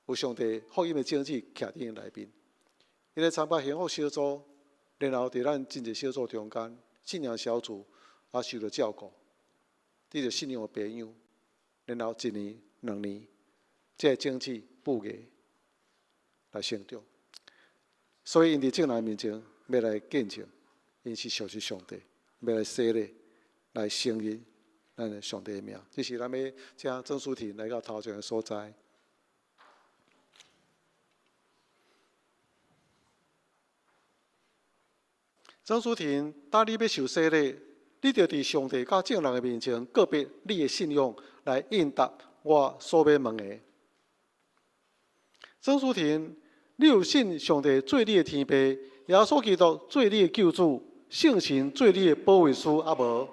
有上帝福音的種子徛佇𪜶內面。𪜶來參加幸福小組，然後佇咱真濟小組中間，信仰小組也受著照顧，得著信仰的培養，然後一年、兩年，這个種子布芽來成長。所以，𪜶佇眾人面前欲來見證，𪜶是屬於上帝，欲來洗禮，來承認咱的上帝的名。這是咱欲請曾淑婷來到頭前的所在。曾淑婷，當你欲受洗禮，你著佇上帝佮眾人的面前告別你的信仰，來應答我所欲問的。曾淑婷，你有信上帝做你的天父，耶穌基督做你的救主，聖神做你的保惠師，抑無？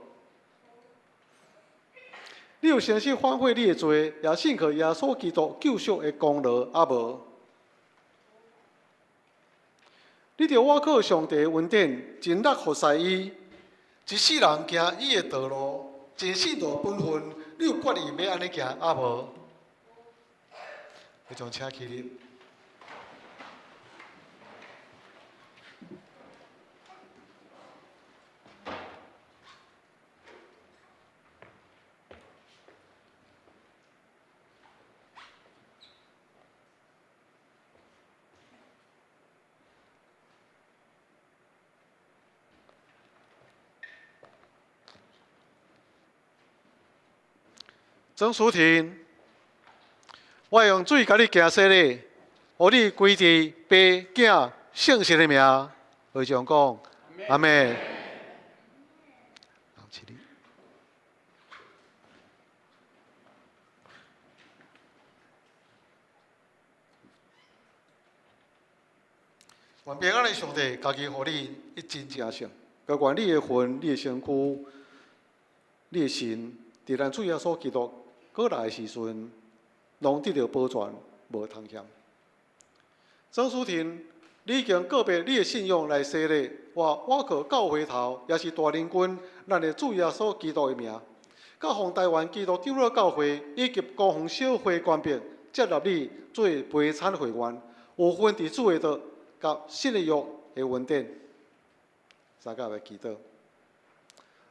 你有誠實反悔你的罪，也信靠耶穌基督救贖的功勞，抑無？你著倚靠上帝的恩典，盡力服侍伊，一世人行伊的道路，盡性盡本分。你有決意欲按呢行，抑無？會將請起立。曾淑婷，我用水共你行洗禮，予你歸佇爸囝聖神的名，會眾講阿們。願平安的上帝，家己予你一真正聖，閣願你的魂、你的身軀、你的神，佇咱主耶穌基督閣來的時陣，攏得著保全，無通欠。曾淑婷，你已經告別你的信仰來洗禮，我倚靠教會頭，也是大靈君，咱的主耶穌基督的名，佮奉台灣基督長老教會以及高雄小會權柄，接納你做陪餐會員，有份佇主的道佮新的約的恩典。三甲來祈禱，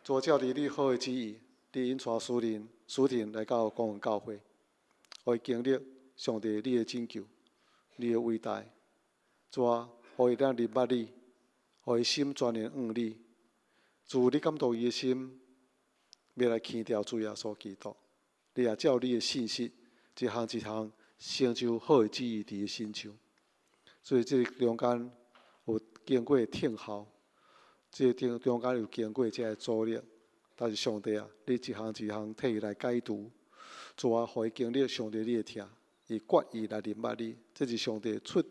主照著你好的旨意，你引帶淑玲、淑婷來到高雄教會，予伊經歷上帝你的拯救，你的偉大。主啊，予伊當認捌你，予伊心全然向你。主，你感動伊的心，欲來牽牢主耶穌基督。你也照你的信實，一項一項成就好的旨意佇伊身上。所以，這個中間有經過聽候，這個中中間有經過這个阻力，但是上帝啊，你一項一項替伊來解除。主啊，予伊經歷上帝你的疼，伊決意來認捌你，這是上帝出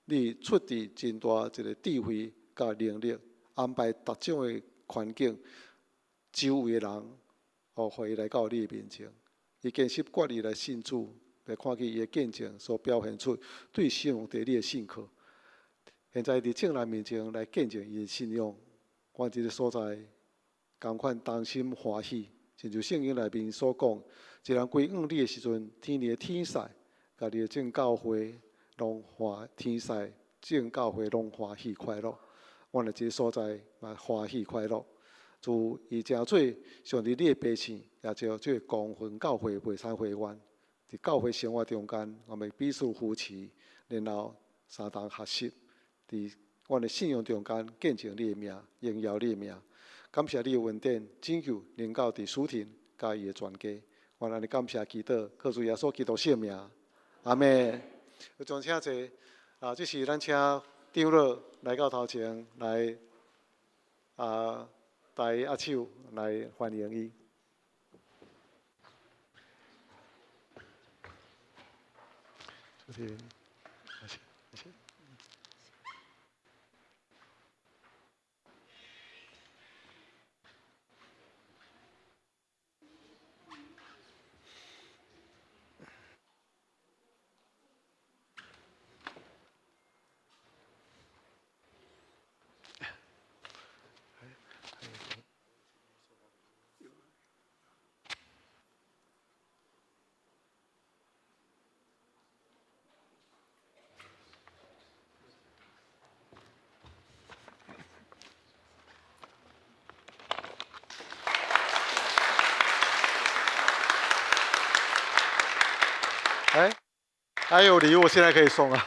你出佇真大一個智慧佮能力，安排逐種的環境，周圍的人，哦，予伊來到你的面前，伊堅實決意來信主，來看見伊的見證所表現出對上帝你的信靠，現在佇眾人面前來見證伊的信仰，阮這个所在仝款同心歡喜，親像聖經內面所講，一人歸向你的時陣，天裡的天使，佮你的眾教會攏歡，天使眾教會攏歡喜快樂。阮佇這个所在嘛歡喜快樂。主伊成做上帝你的百姓，也做這個光輝教會袂使會員。佇教會生活中間，我們彼此扶持，然後相同學習。佇阮的信仰中間見證你的名，榮耀你的名。感謝你的恩典，拯救臨到佇書婷佮伊的全家。阮按呢感謝祈禱，靠主耶穌基督聖名，阿們。有將請坐。啊，這是咱請長老來到頭前來啊，帶握手來歡迎伊。書婷，謝謝，謝謝。哎，還有禮物，現在可以送啊。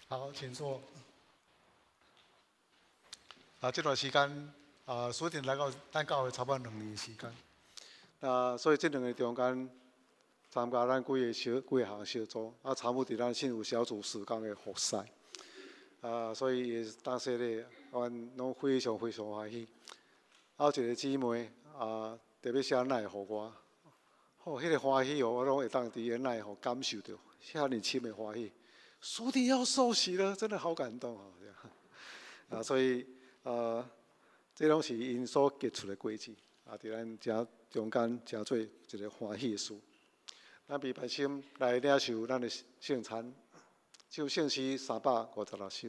好，請坐。啊，這段時間啊，書婷來到咱教會差不多2年時間。啊，所以這兩個中間參加咱幾个小幾个項小組，啊，參與佇咱幸福小組事工的服侍。啊，所以當時咧，阮攏非常非常歡喜。啊，有一个姊妹啊，特別寫奶予我，吼，彼个歡喜哦，我攏會當佇伊奶予感受著，遐爾深的歡喜。書婷要受洗了，真的好感動哦！這樣啊，所以這攏是𪜶所結出的果子，啊，佇咱遮中間成做一个歡喜的事。咱預備心來領受咱的聖餐，唱聖詩356首。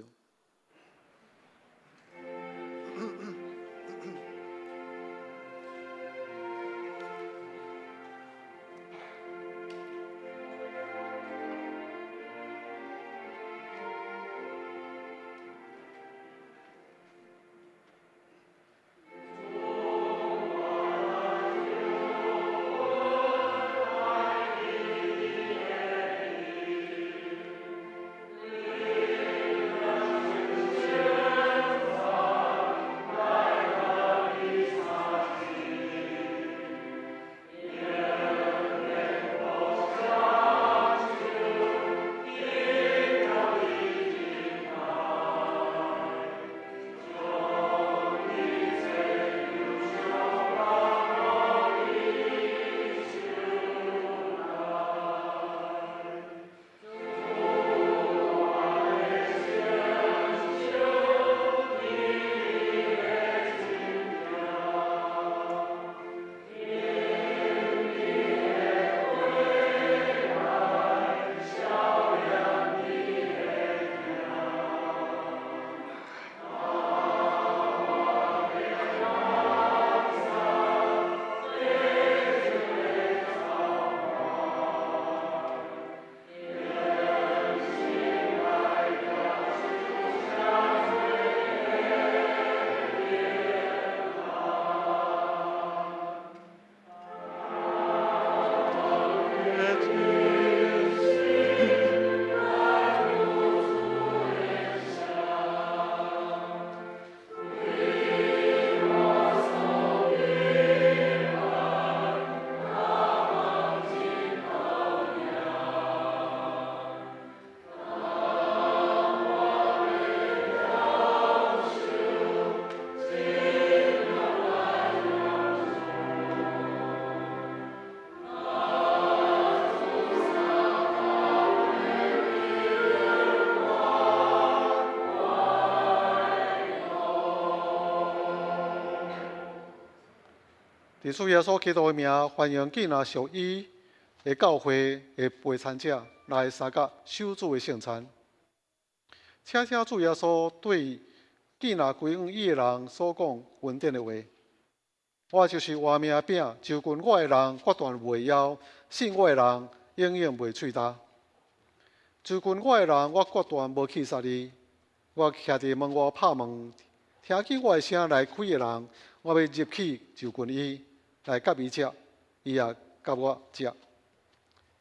佇主耶穌基督的名，歡迎囝若屬伊的教會的陪餐者來參加守主的聖餐。請聽主耶穌對囝若歸向伊的人所講恩典的話：我就是活命餅，就近我的人決斷袂枵，信我的人永遠袂喙焦。就近我的人，我決斷無棄殺伊。我徛佇門外拍門，聽見我的聲來開的人，我欲入去就近伊，來佮伊食，伊也佮我食。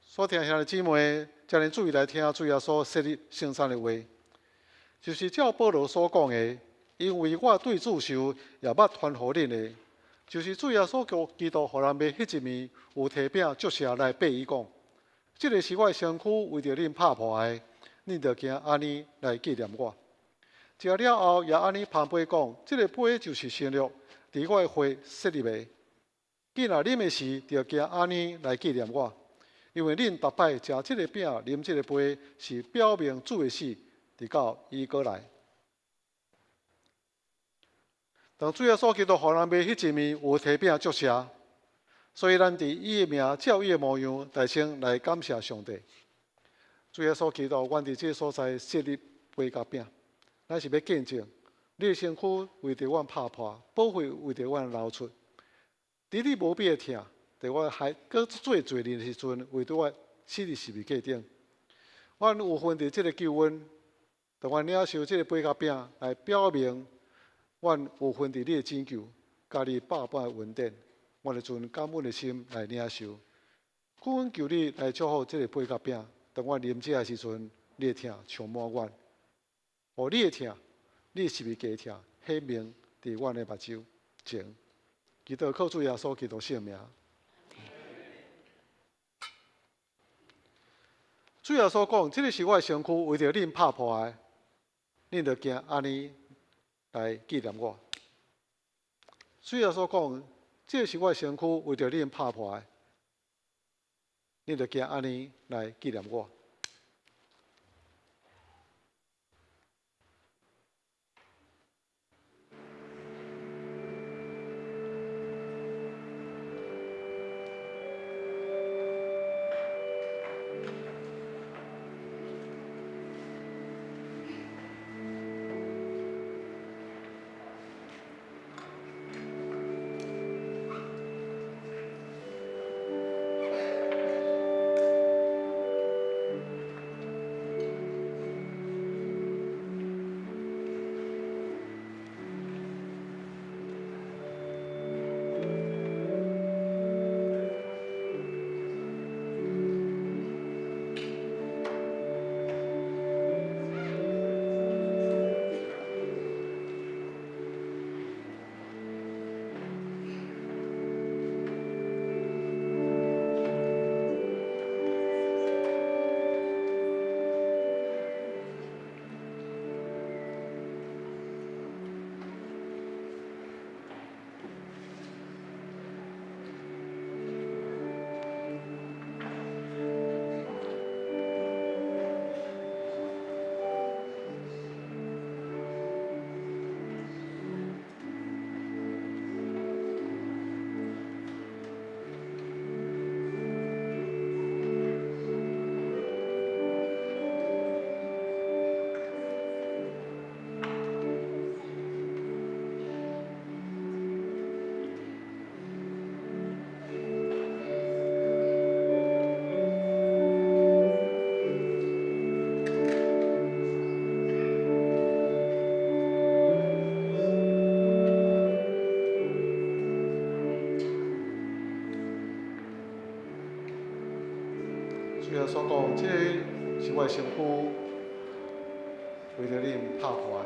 所聽兄弟姊妹，請恁注意來聽主耶穌設立聖餐的話，就是照保羅所講的，因為我對主受，也捌傳予恁的，就是主耶穌基督予人賣彼一暝，有提餅祝謝來擘伊講：這个是我的身軀，為著恁拍破的，恁著行按呢來紀念我。食了後，也按呢捧杯講：這个杯就是新約，佇我的血設立的。囝若啉的時，著行按呢來紀念我。因為恁逐擺食這个餅、啉這个杯，是表明主的死，直到伊閣來。當主耶穌基督予人賣彼一暝，有提餅祝謝，所以咱佇伊的名，照伊的模樣，大聲來感謝上帝。主耶穌基督，阮佇這个所在設立杯佮餅，咱是欲見證你的身軀為著阮拍破，寶血為著阮流出。佇你無比的疼，佇我還閣做罪人的時陣，為著我死佇十字架頂。阮有份佇這个救恩，當阮領受這个杯佮餅，來表明阮有份佇你的拯救，佮你百般的恩典。阮會存感恩的心來領受。阮求你來祝福這个杯佮餅，當阮啉這的時陣，你的疼充滿阮，予你的疼，你的十字架疼顯明佇阮的目睭前。祈禱靠主耶穌基督聖名。主耶穌講：這个是我的身軀，為著恁拍破的，恁著行按呢來紀念我。主耶穌講：這个是我的身軀，為著恁拍破的，恁著行按呢來紀念我。主耶穌講：這个是我的身軀，為著恁拍破的。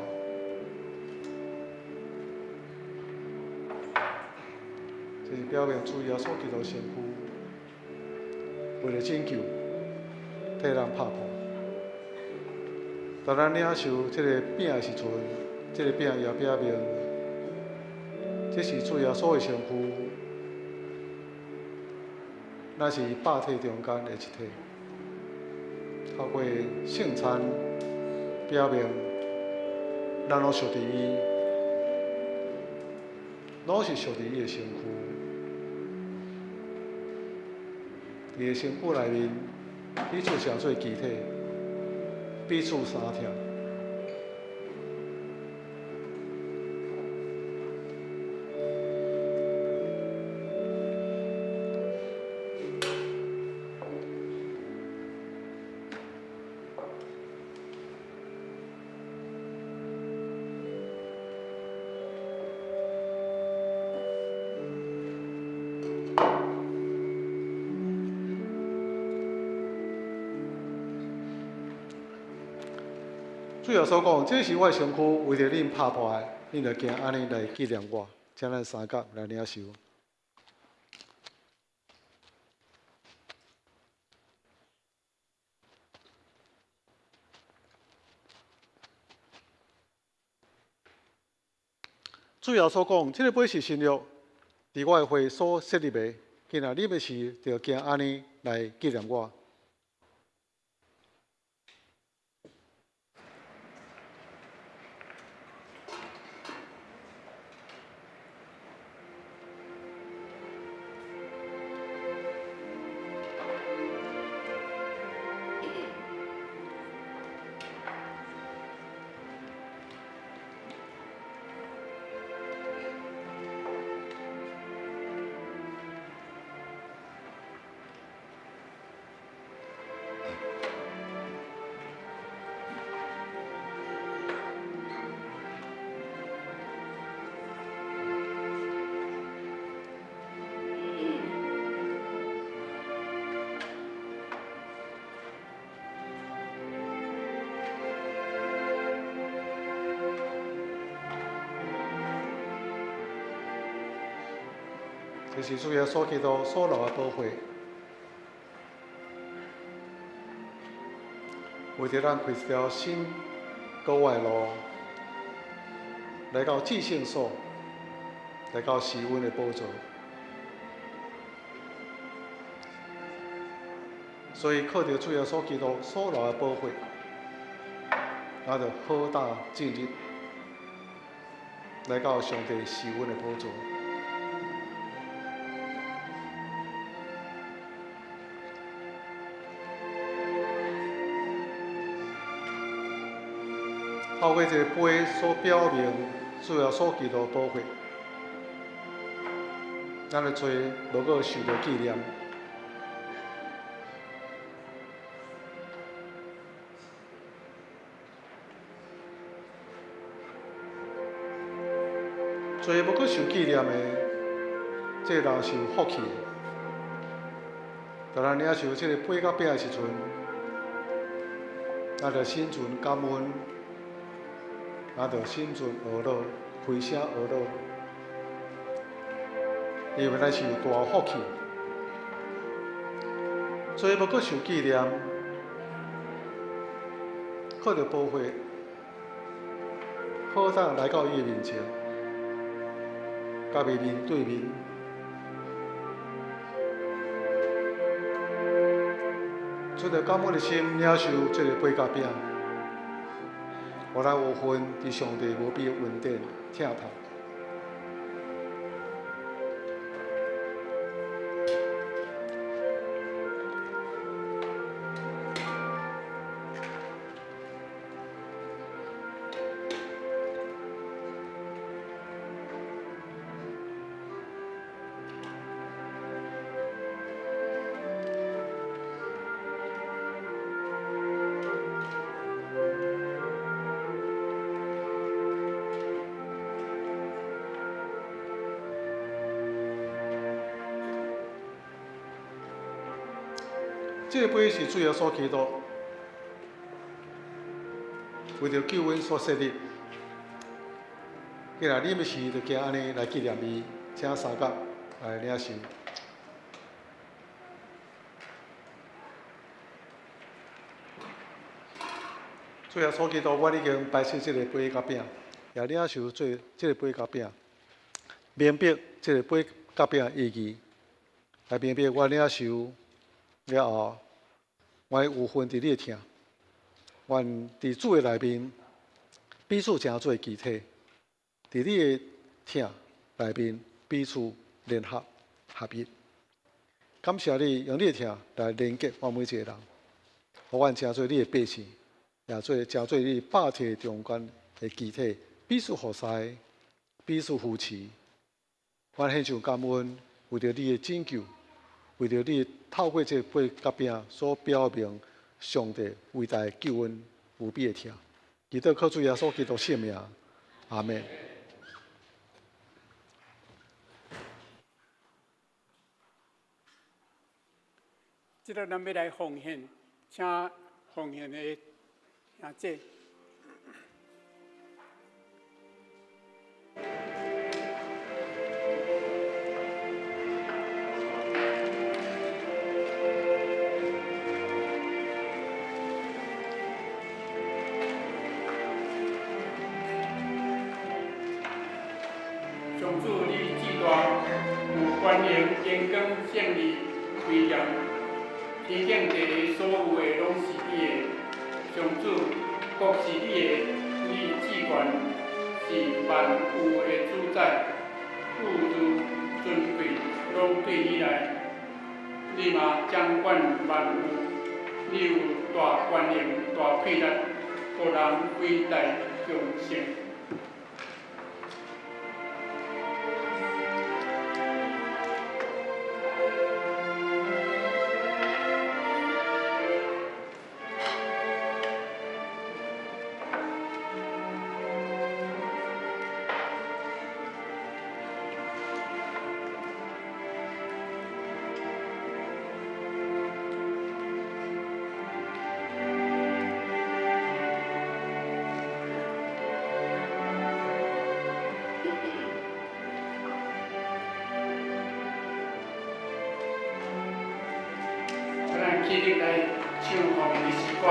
這是表明主耶穌基督身軀，為了拯救，替咱拍破。當咱領受這个餅的時陣，這个餅也表明，這是主耶穌的身軀。咱是百體中間的一體，透過聖餐表明，咱攏屬佇伊，攏是屬佇伊的身軀。佇个身軀內面彼此成做肢體，彼此相疼。主耶穌講：這是我的身軀，為著恁拍破的，恁著行按呢來紀念我。請咱三甲來領受。主耶穌講：這个杯是新約，佇我的血所設立的。今仔啉的時，著行按呢來紀念我。這是主耶穌基督所流的寶血，為著咱開一條新閣活的路，來到至聖所，來到施恩的寶座。所以靠著主耶穌基督所流的寶血，咱就好膽進入，來到上帝施恩的寶座。透過這个杯所表明主耶穌基督寶血，咱的罪無閣受著紀念。罪無閣受紀念的，這个人是有福氣的。當咱領受這个杯佮餅的時陣，咱就心存感恩，咱就心存呵咾，開聲呵咾，因為咱是有大福氣。罪無閣受紀念，靠著寶血，好膽來到伊的面前，佮伊面對面。存著感恩的心，領受這个杯佮餅，予咱有份佇上帝無比的恩典疼痛。這个杯是主耶穌基督為著救阮所設立。既然啉的時，就行按呢來紀念伊，請三甲來領受。主耶穌基督，阮已經擺設這個杯佮餅，也領受做這個杯佮餅，明白這個杯佮餅的意義，來明白我領受了後，我有份佇你的疼，阮佇主的內面彼此成做肢體，佇你的疼內面彼此聯合合一。感謝你用你的疼來連結阮每一個人，予阮成做你的百姓，也做成做你百體中間的肢體，彼此服侍，彼此扶持。阮獻上感恩，為著你的拯救，為著你透過這個擘餅所表明上帝偉大的救恩無比的疼。祈禱靠主耶穌基督聖名，阿們。這個咱欲來奉獻，請奉獻的兄姐。上主，你至大，有權能、榮光、勝利、威嚴，天頂地下所有的攏是你的。上主，國是你的，你至懸，是萬有的主宰，富裕尊貴攏對你來，你嘛掌管萬有，你有大權能、大氣力，予人偉大強盛。咱起立來唱奉獻的詩歌。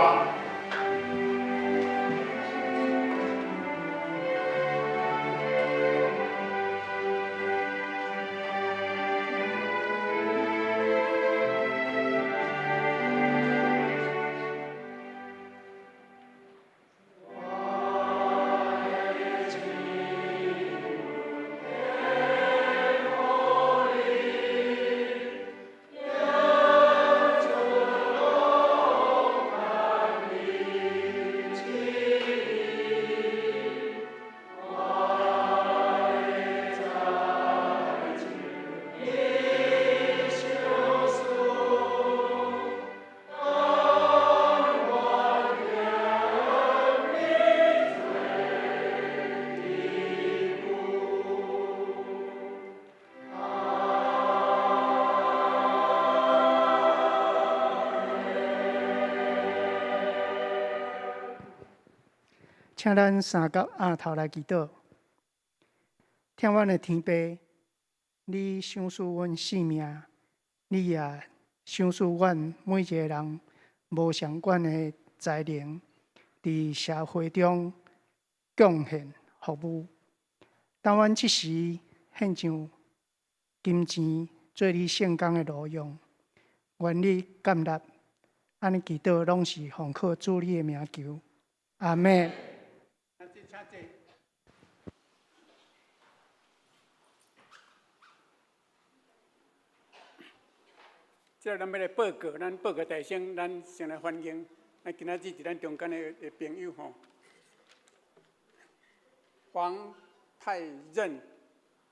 請咱三甲額頭來祈禱。疼阮的天父，你賞賜阮性命，你也賞賜阮每一個人無相仝的才能，佇社會中貢獻服務。當阮這時獻上金錢做你聖工的路用，願你接納。按呢祈禱攏是奉靠主你的名求。阿們。這咱欲來報告，咱報告大聲，咱先來歡迎。咱今仔日佇咱中間的朋友吼，黃泰任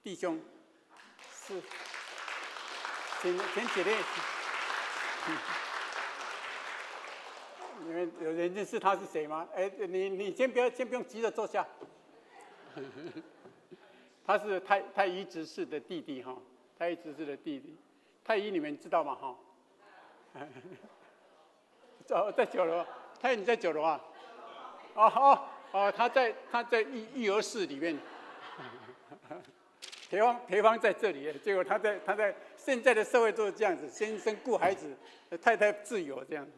弟兄，是，請起立。你們有人認識他是誰嗎？哎，你先不要，先不用急着坐下。他是太醫執事的弟弟哈，太醫執事的弟弟。太醫你們知道嗎？哈，在九樓，太醫你在九樓啊？哦哦哦，他在育兒室裡面。裴芳在這裡，結果他在現在的社會都是這樣子，先生顧孩子，太太自由這樣子。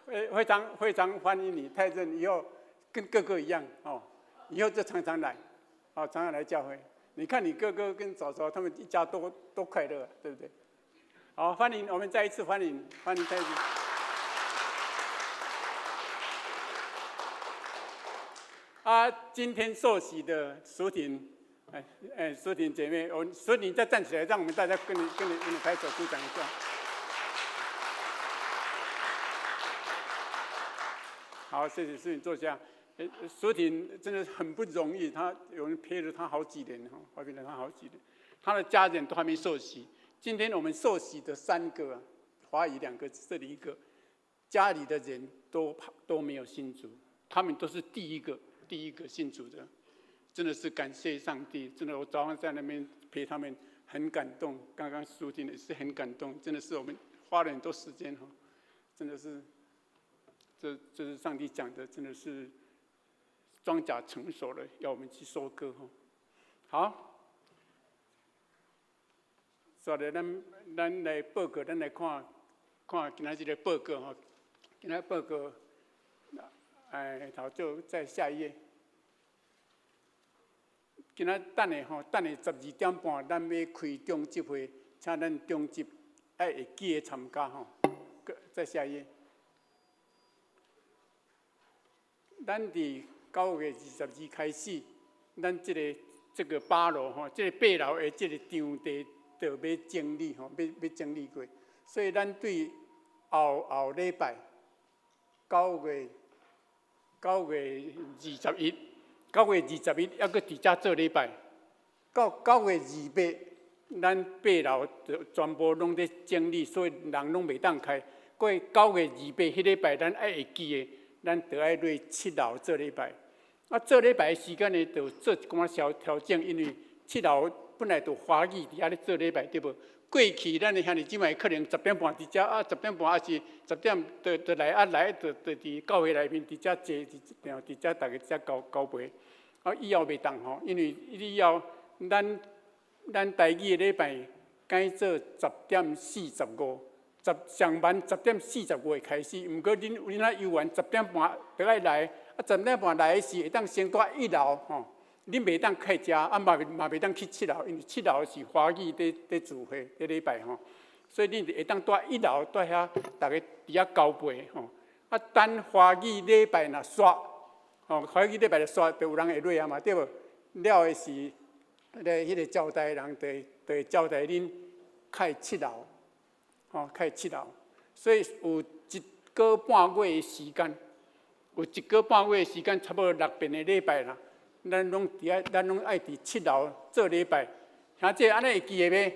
非常非常歡迎你，泰正以後跟哥哥一樣哦，以後就常常來，哦，常常來教會。你看你哥哥跟嫂嫂他們一家多多快樂，對不對？好，歡迎我們再一次歡迎歡迎泰正。啊，今天受洗的淑婷，哎哎，淑婷姐妹，我淑婷再站起來，讓我們大家跟你拍手鼓掌一下。好，謝謝淑婷坐下。淑婷真的很不容易，她有人陪了她好幾年，哈，陪了她好幾年，她的家人都還沒受洗。今天我們受洗的三個，華語兩個，這裡一個，家裡的人都沒有信主，他們都是第一個信主的，真的是感謝上帝。真的，我早上在那邊陪他們，很感動。剛剛淑婷也是很感動，真的是我們花了很多時間哈，真的是，這是上帝講的，真的是莊稼成熟了，要我們去收割哈。好。所以咱來報告，咱來看看今仔日的報告吼。今仔報告，哎，頭就再下一頁。今仔等下吼，等下12點半，咱欲開中執會，請咱中執愛會記得參加吼。再下一頁。咱佇9月22開始，咱這個八樓吼，這個八樓的這個場地，就欲整理吼，欲整理過，所以咱對後後禮拜9月21，9月21猶閣佇遮做禮拜，到9月28，咱八樓就全部攏咧整理，所以人攏袂當開。過9月28彼禮拜，咱愛會記的，咱就愛落七樓做禮拜。啊，做禮拜的時間呢，就做一寡小調整，因為七樓本來就華語佇遐咧做禮拜對無？過去咱的兄弟姊妹可能十點半佇遮啊，十點半抑是十點就來啊來，就佇教會內面佇遮坐，佇遮逐家遮交交陪。啊，以後袂當吼，因為以後咱台語的禮拜改做十點四十五，上晚十點四十五會開始。毋過恁若猶原十點半就愛來，啊十點半來的時會當先蹛一樓吼。恁袂當開遮，啊嘛袂當去七樓，因為七樓是華語佇聚會佇禮拜吼，所以恁會當蹛一樓蹛遐，逐家佇遐交陪吼。啊，等華語禮拜若煞，吼，華語禮拜若煞，就有人會落啊嘛，對無？了的是，彼個招待人就會招待恁開七樓，吼，開七樓。所以有一個半月的時間，有一個半月的時間，差不多六遍的禮拜啦。咱攏佇遐，咱攏愛佇七樓做禮拜。兄弟，按呢會記得袂？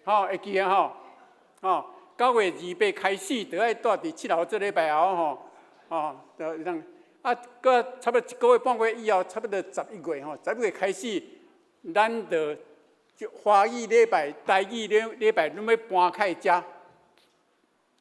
吼，會記得吼。吼，9月28開始，就愛蹛佇七樓做禮拜啊！吼，吼，就當啊，閣差不多一個月半個月以後，差不多十一月吼，十一月開始，咱就華語禮拜、台語禮拜攏欲搬開遮。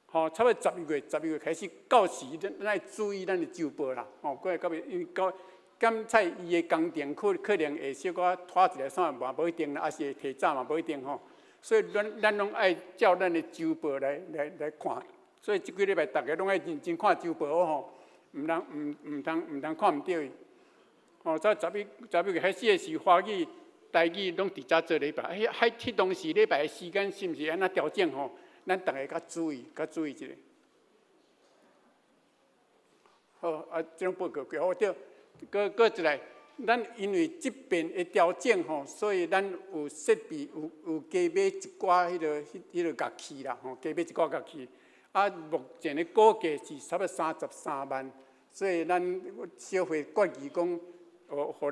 吼，差不多十一月，十一月開始，到時咱愛注意咱的週報啦。吼，過來到尾因為到。檢測伊的工程可能會小可拖一下，啥嘛無一定啦，抑是會提早嘛無一定吼。所以咱攏愛照咱的週報來看。所以這幾禮拜逐家攏愛認真看週報吼，毋通看毋著伊。吼，在十一月開始的時，華語、台語攏佇遮做禮拜。彼當時禮拜的時間是毋是按怎調整吼？咱逐家較注意一下。好，啊，這種報告幾好對。閣一來，咱因為這邊的調整吼，所以咱有設備，有加買一寡彼個樂器啦，吼，加買一寡樂器。啊，目前的估計是差不多33萬，所以咱小會決議講，予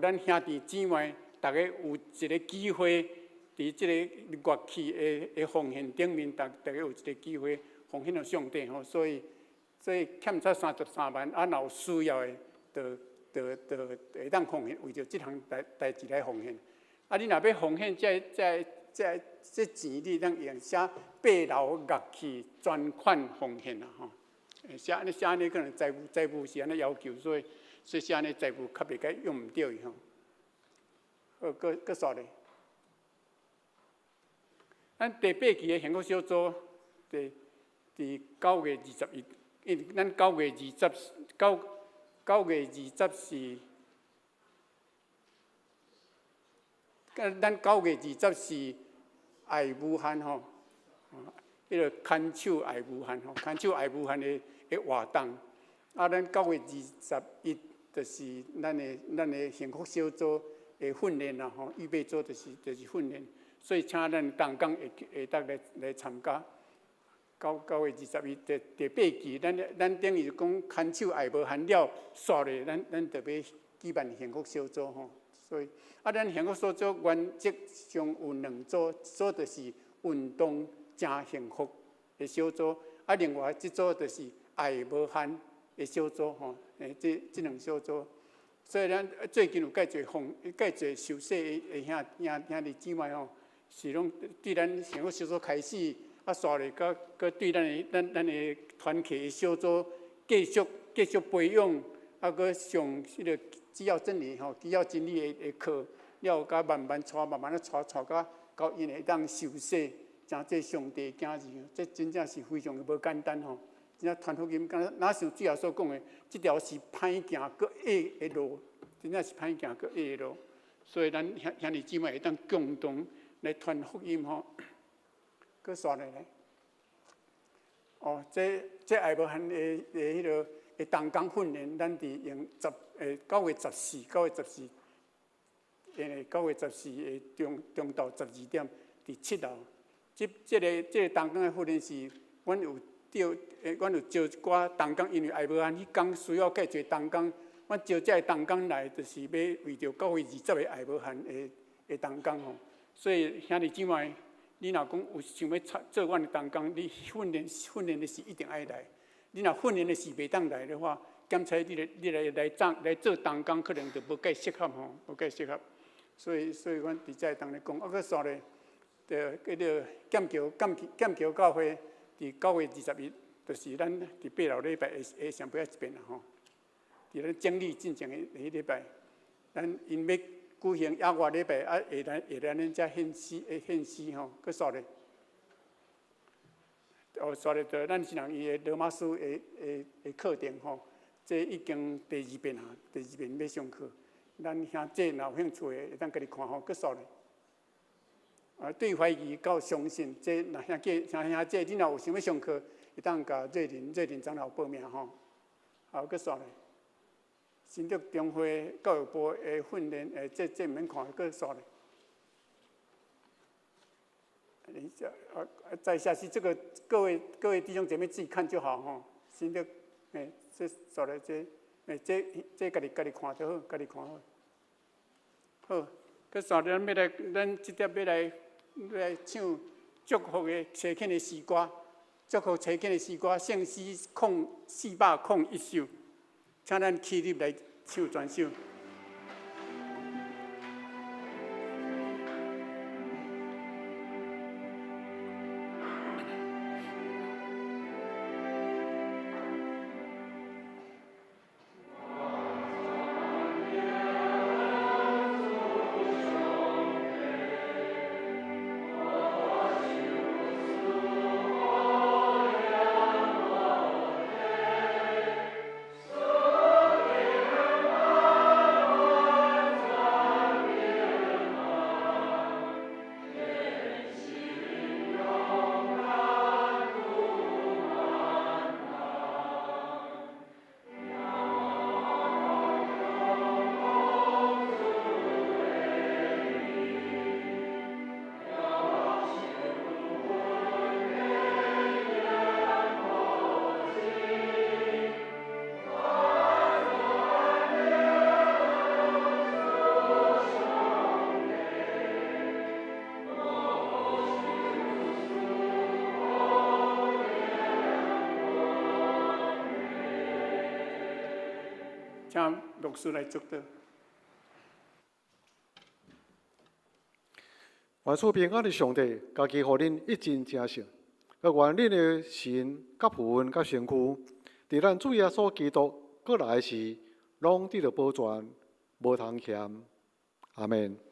咱兄弟姊妹逐家有一個機會，佇這個樂器的奉獻頂面，逐家有一個機會奉獻予上帝吼，所以欠差三十三萬，啊，若有需要的，就會當奉獻，為著這項代誌來奉獻。啊，你若欲奉獻這錢，你當用寫八樓樂器專款奉獻啊吼。寫按呢寫按呢，可能財務是按呢要求，所以寫按呢財務較袂共用毋著伊吼。好，閣煞咧。咱第八期的幸福小組，佇9月21，因為咱九月二十九。九月二十是，咱九月二十是愛無限吼，彼個牽手愛無限吼，牽手愛無限的活動。啊，咱九月21就是咱的幸福小組的訓練啦吼，預備組就是訓練，所以請咱同工會當來參加。9月21，第8期，咱等於講牽手愛無限了，煞咧，咱就欲舉辦幸福小組吼。所以啊，咱幸福小組原則上有兩組，一組就是運動誠幸福的小組，啊，另外一組就是愛無限的小組吼。這兩小組，所以咱最近有介濟奉，介濟受洗的兄弟姊妹吼，是攏對咱幸福小組開始。啊，煞咧，閣對咱的團契的小組繼續培養，啊，閣上彼個基要真理吼，基要真理的課，了後閣慢慢帶，慢慢仔帶，帶到𪜶會當受洗，成做上帝的囝兒，這真正是非常的無簡單吼。真正傳福音，敢若若像主耶穌講的，這條是歹行閣狹的路，真正是歹行閣狹的路。所以咱兄弟姊妹會當共同來傳福音吼。閣煞落來，哦，這愛無限的彼個的同工訓練，咱佇用9月14，9月14，9月14的中晝12點，佇7樓。這個同工的訓練是，阮有招一寡同工，因為愛無限彼工需要介濟同工，阮招這个同工來，就是欲為著9月20的愛無限的同工吼。所以兄弟姊妹，你若講有想欲參做阮的同工，你訓練的時一定愛來。你若訓練的時袂當來的話，檢查你來做同工，可能就無介適合吼，無介適合。所以阮佇遮會當咧講，啊，閣煞咧，就叫做劍橋教會，佇9月21，就是咱佇八樓禮拜下上尾仔一遍啦吼。佇咱整理進前的彼禮拜，咱𪜶欲舉行野外禮拜，啊，會來咱遮獻詩吼，閣煞咧。哦，煞咧，就咱是人伊的羅馬書的課程吼，這已經第二遍啊，第二遍欲上課。咱兄弟若有興趣的，會當家己看吼，閣煞咧。啊，對懷疑到相信，這若兄弟，你若有想欲上課，會當共瑞林長老報名吼。好，閣煞咧。新竹中會教育部的訓練，這毋免看，閣煞咧。啊，在下是這個各位弟兄姐妹自己看就好吼。新竹，這煞咧這，這家己看就好，家己看好。好，閣煞咧，咱欲來，咱這碟欲來唱祝福的齊慶的詩歌，祝福齊慶的詩歌，聖詩401首，請咱起立來唱全首。請牧師來祝禱。願賜平安的上帝，家己予恁一盡成聖，閣願恁的神、佮魂、佮身軀，佇咱主耶穌基督閣來時，攏得著保全，無通嫌。阿們。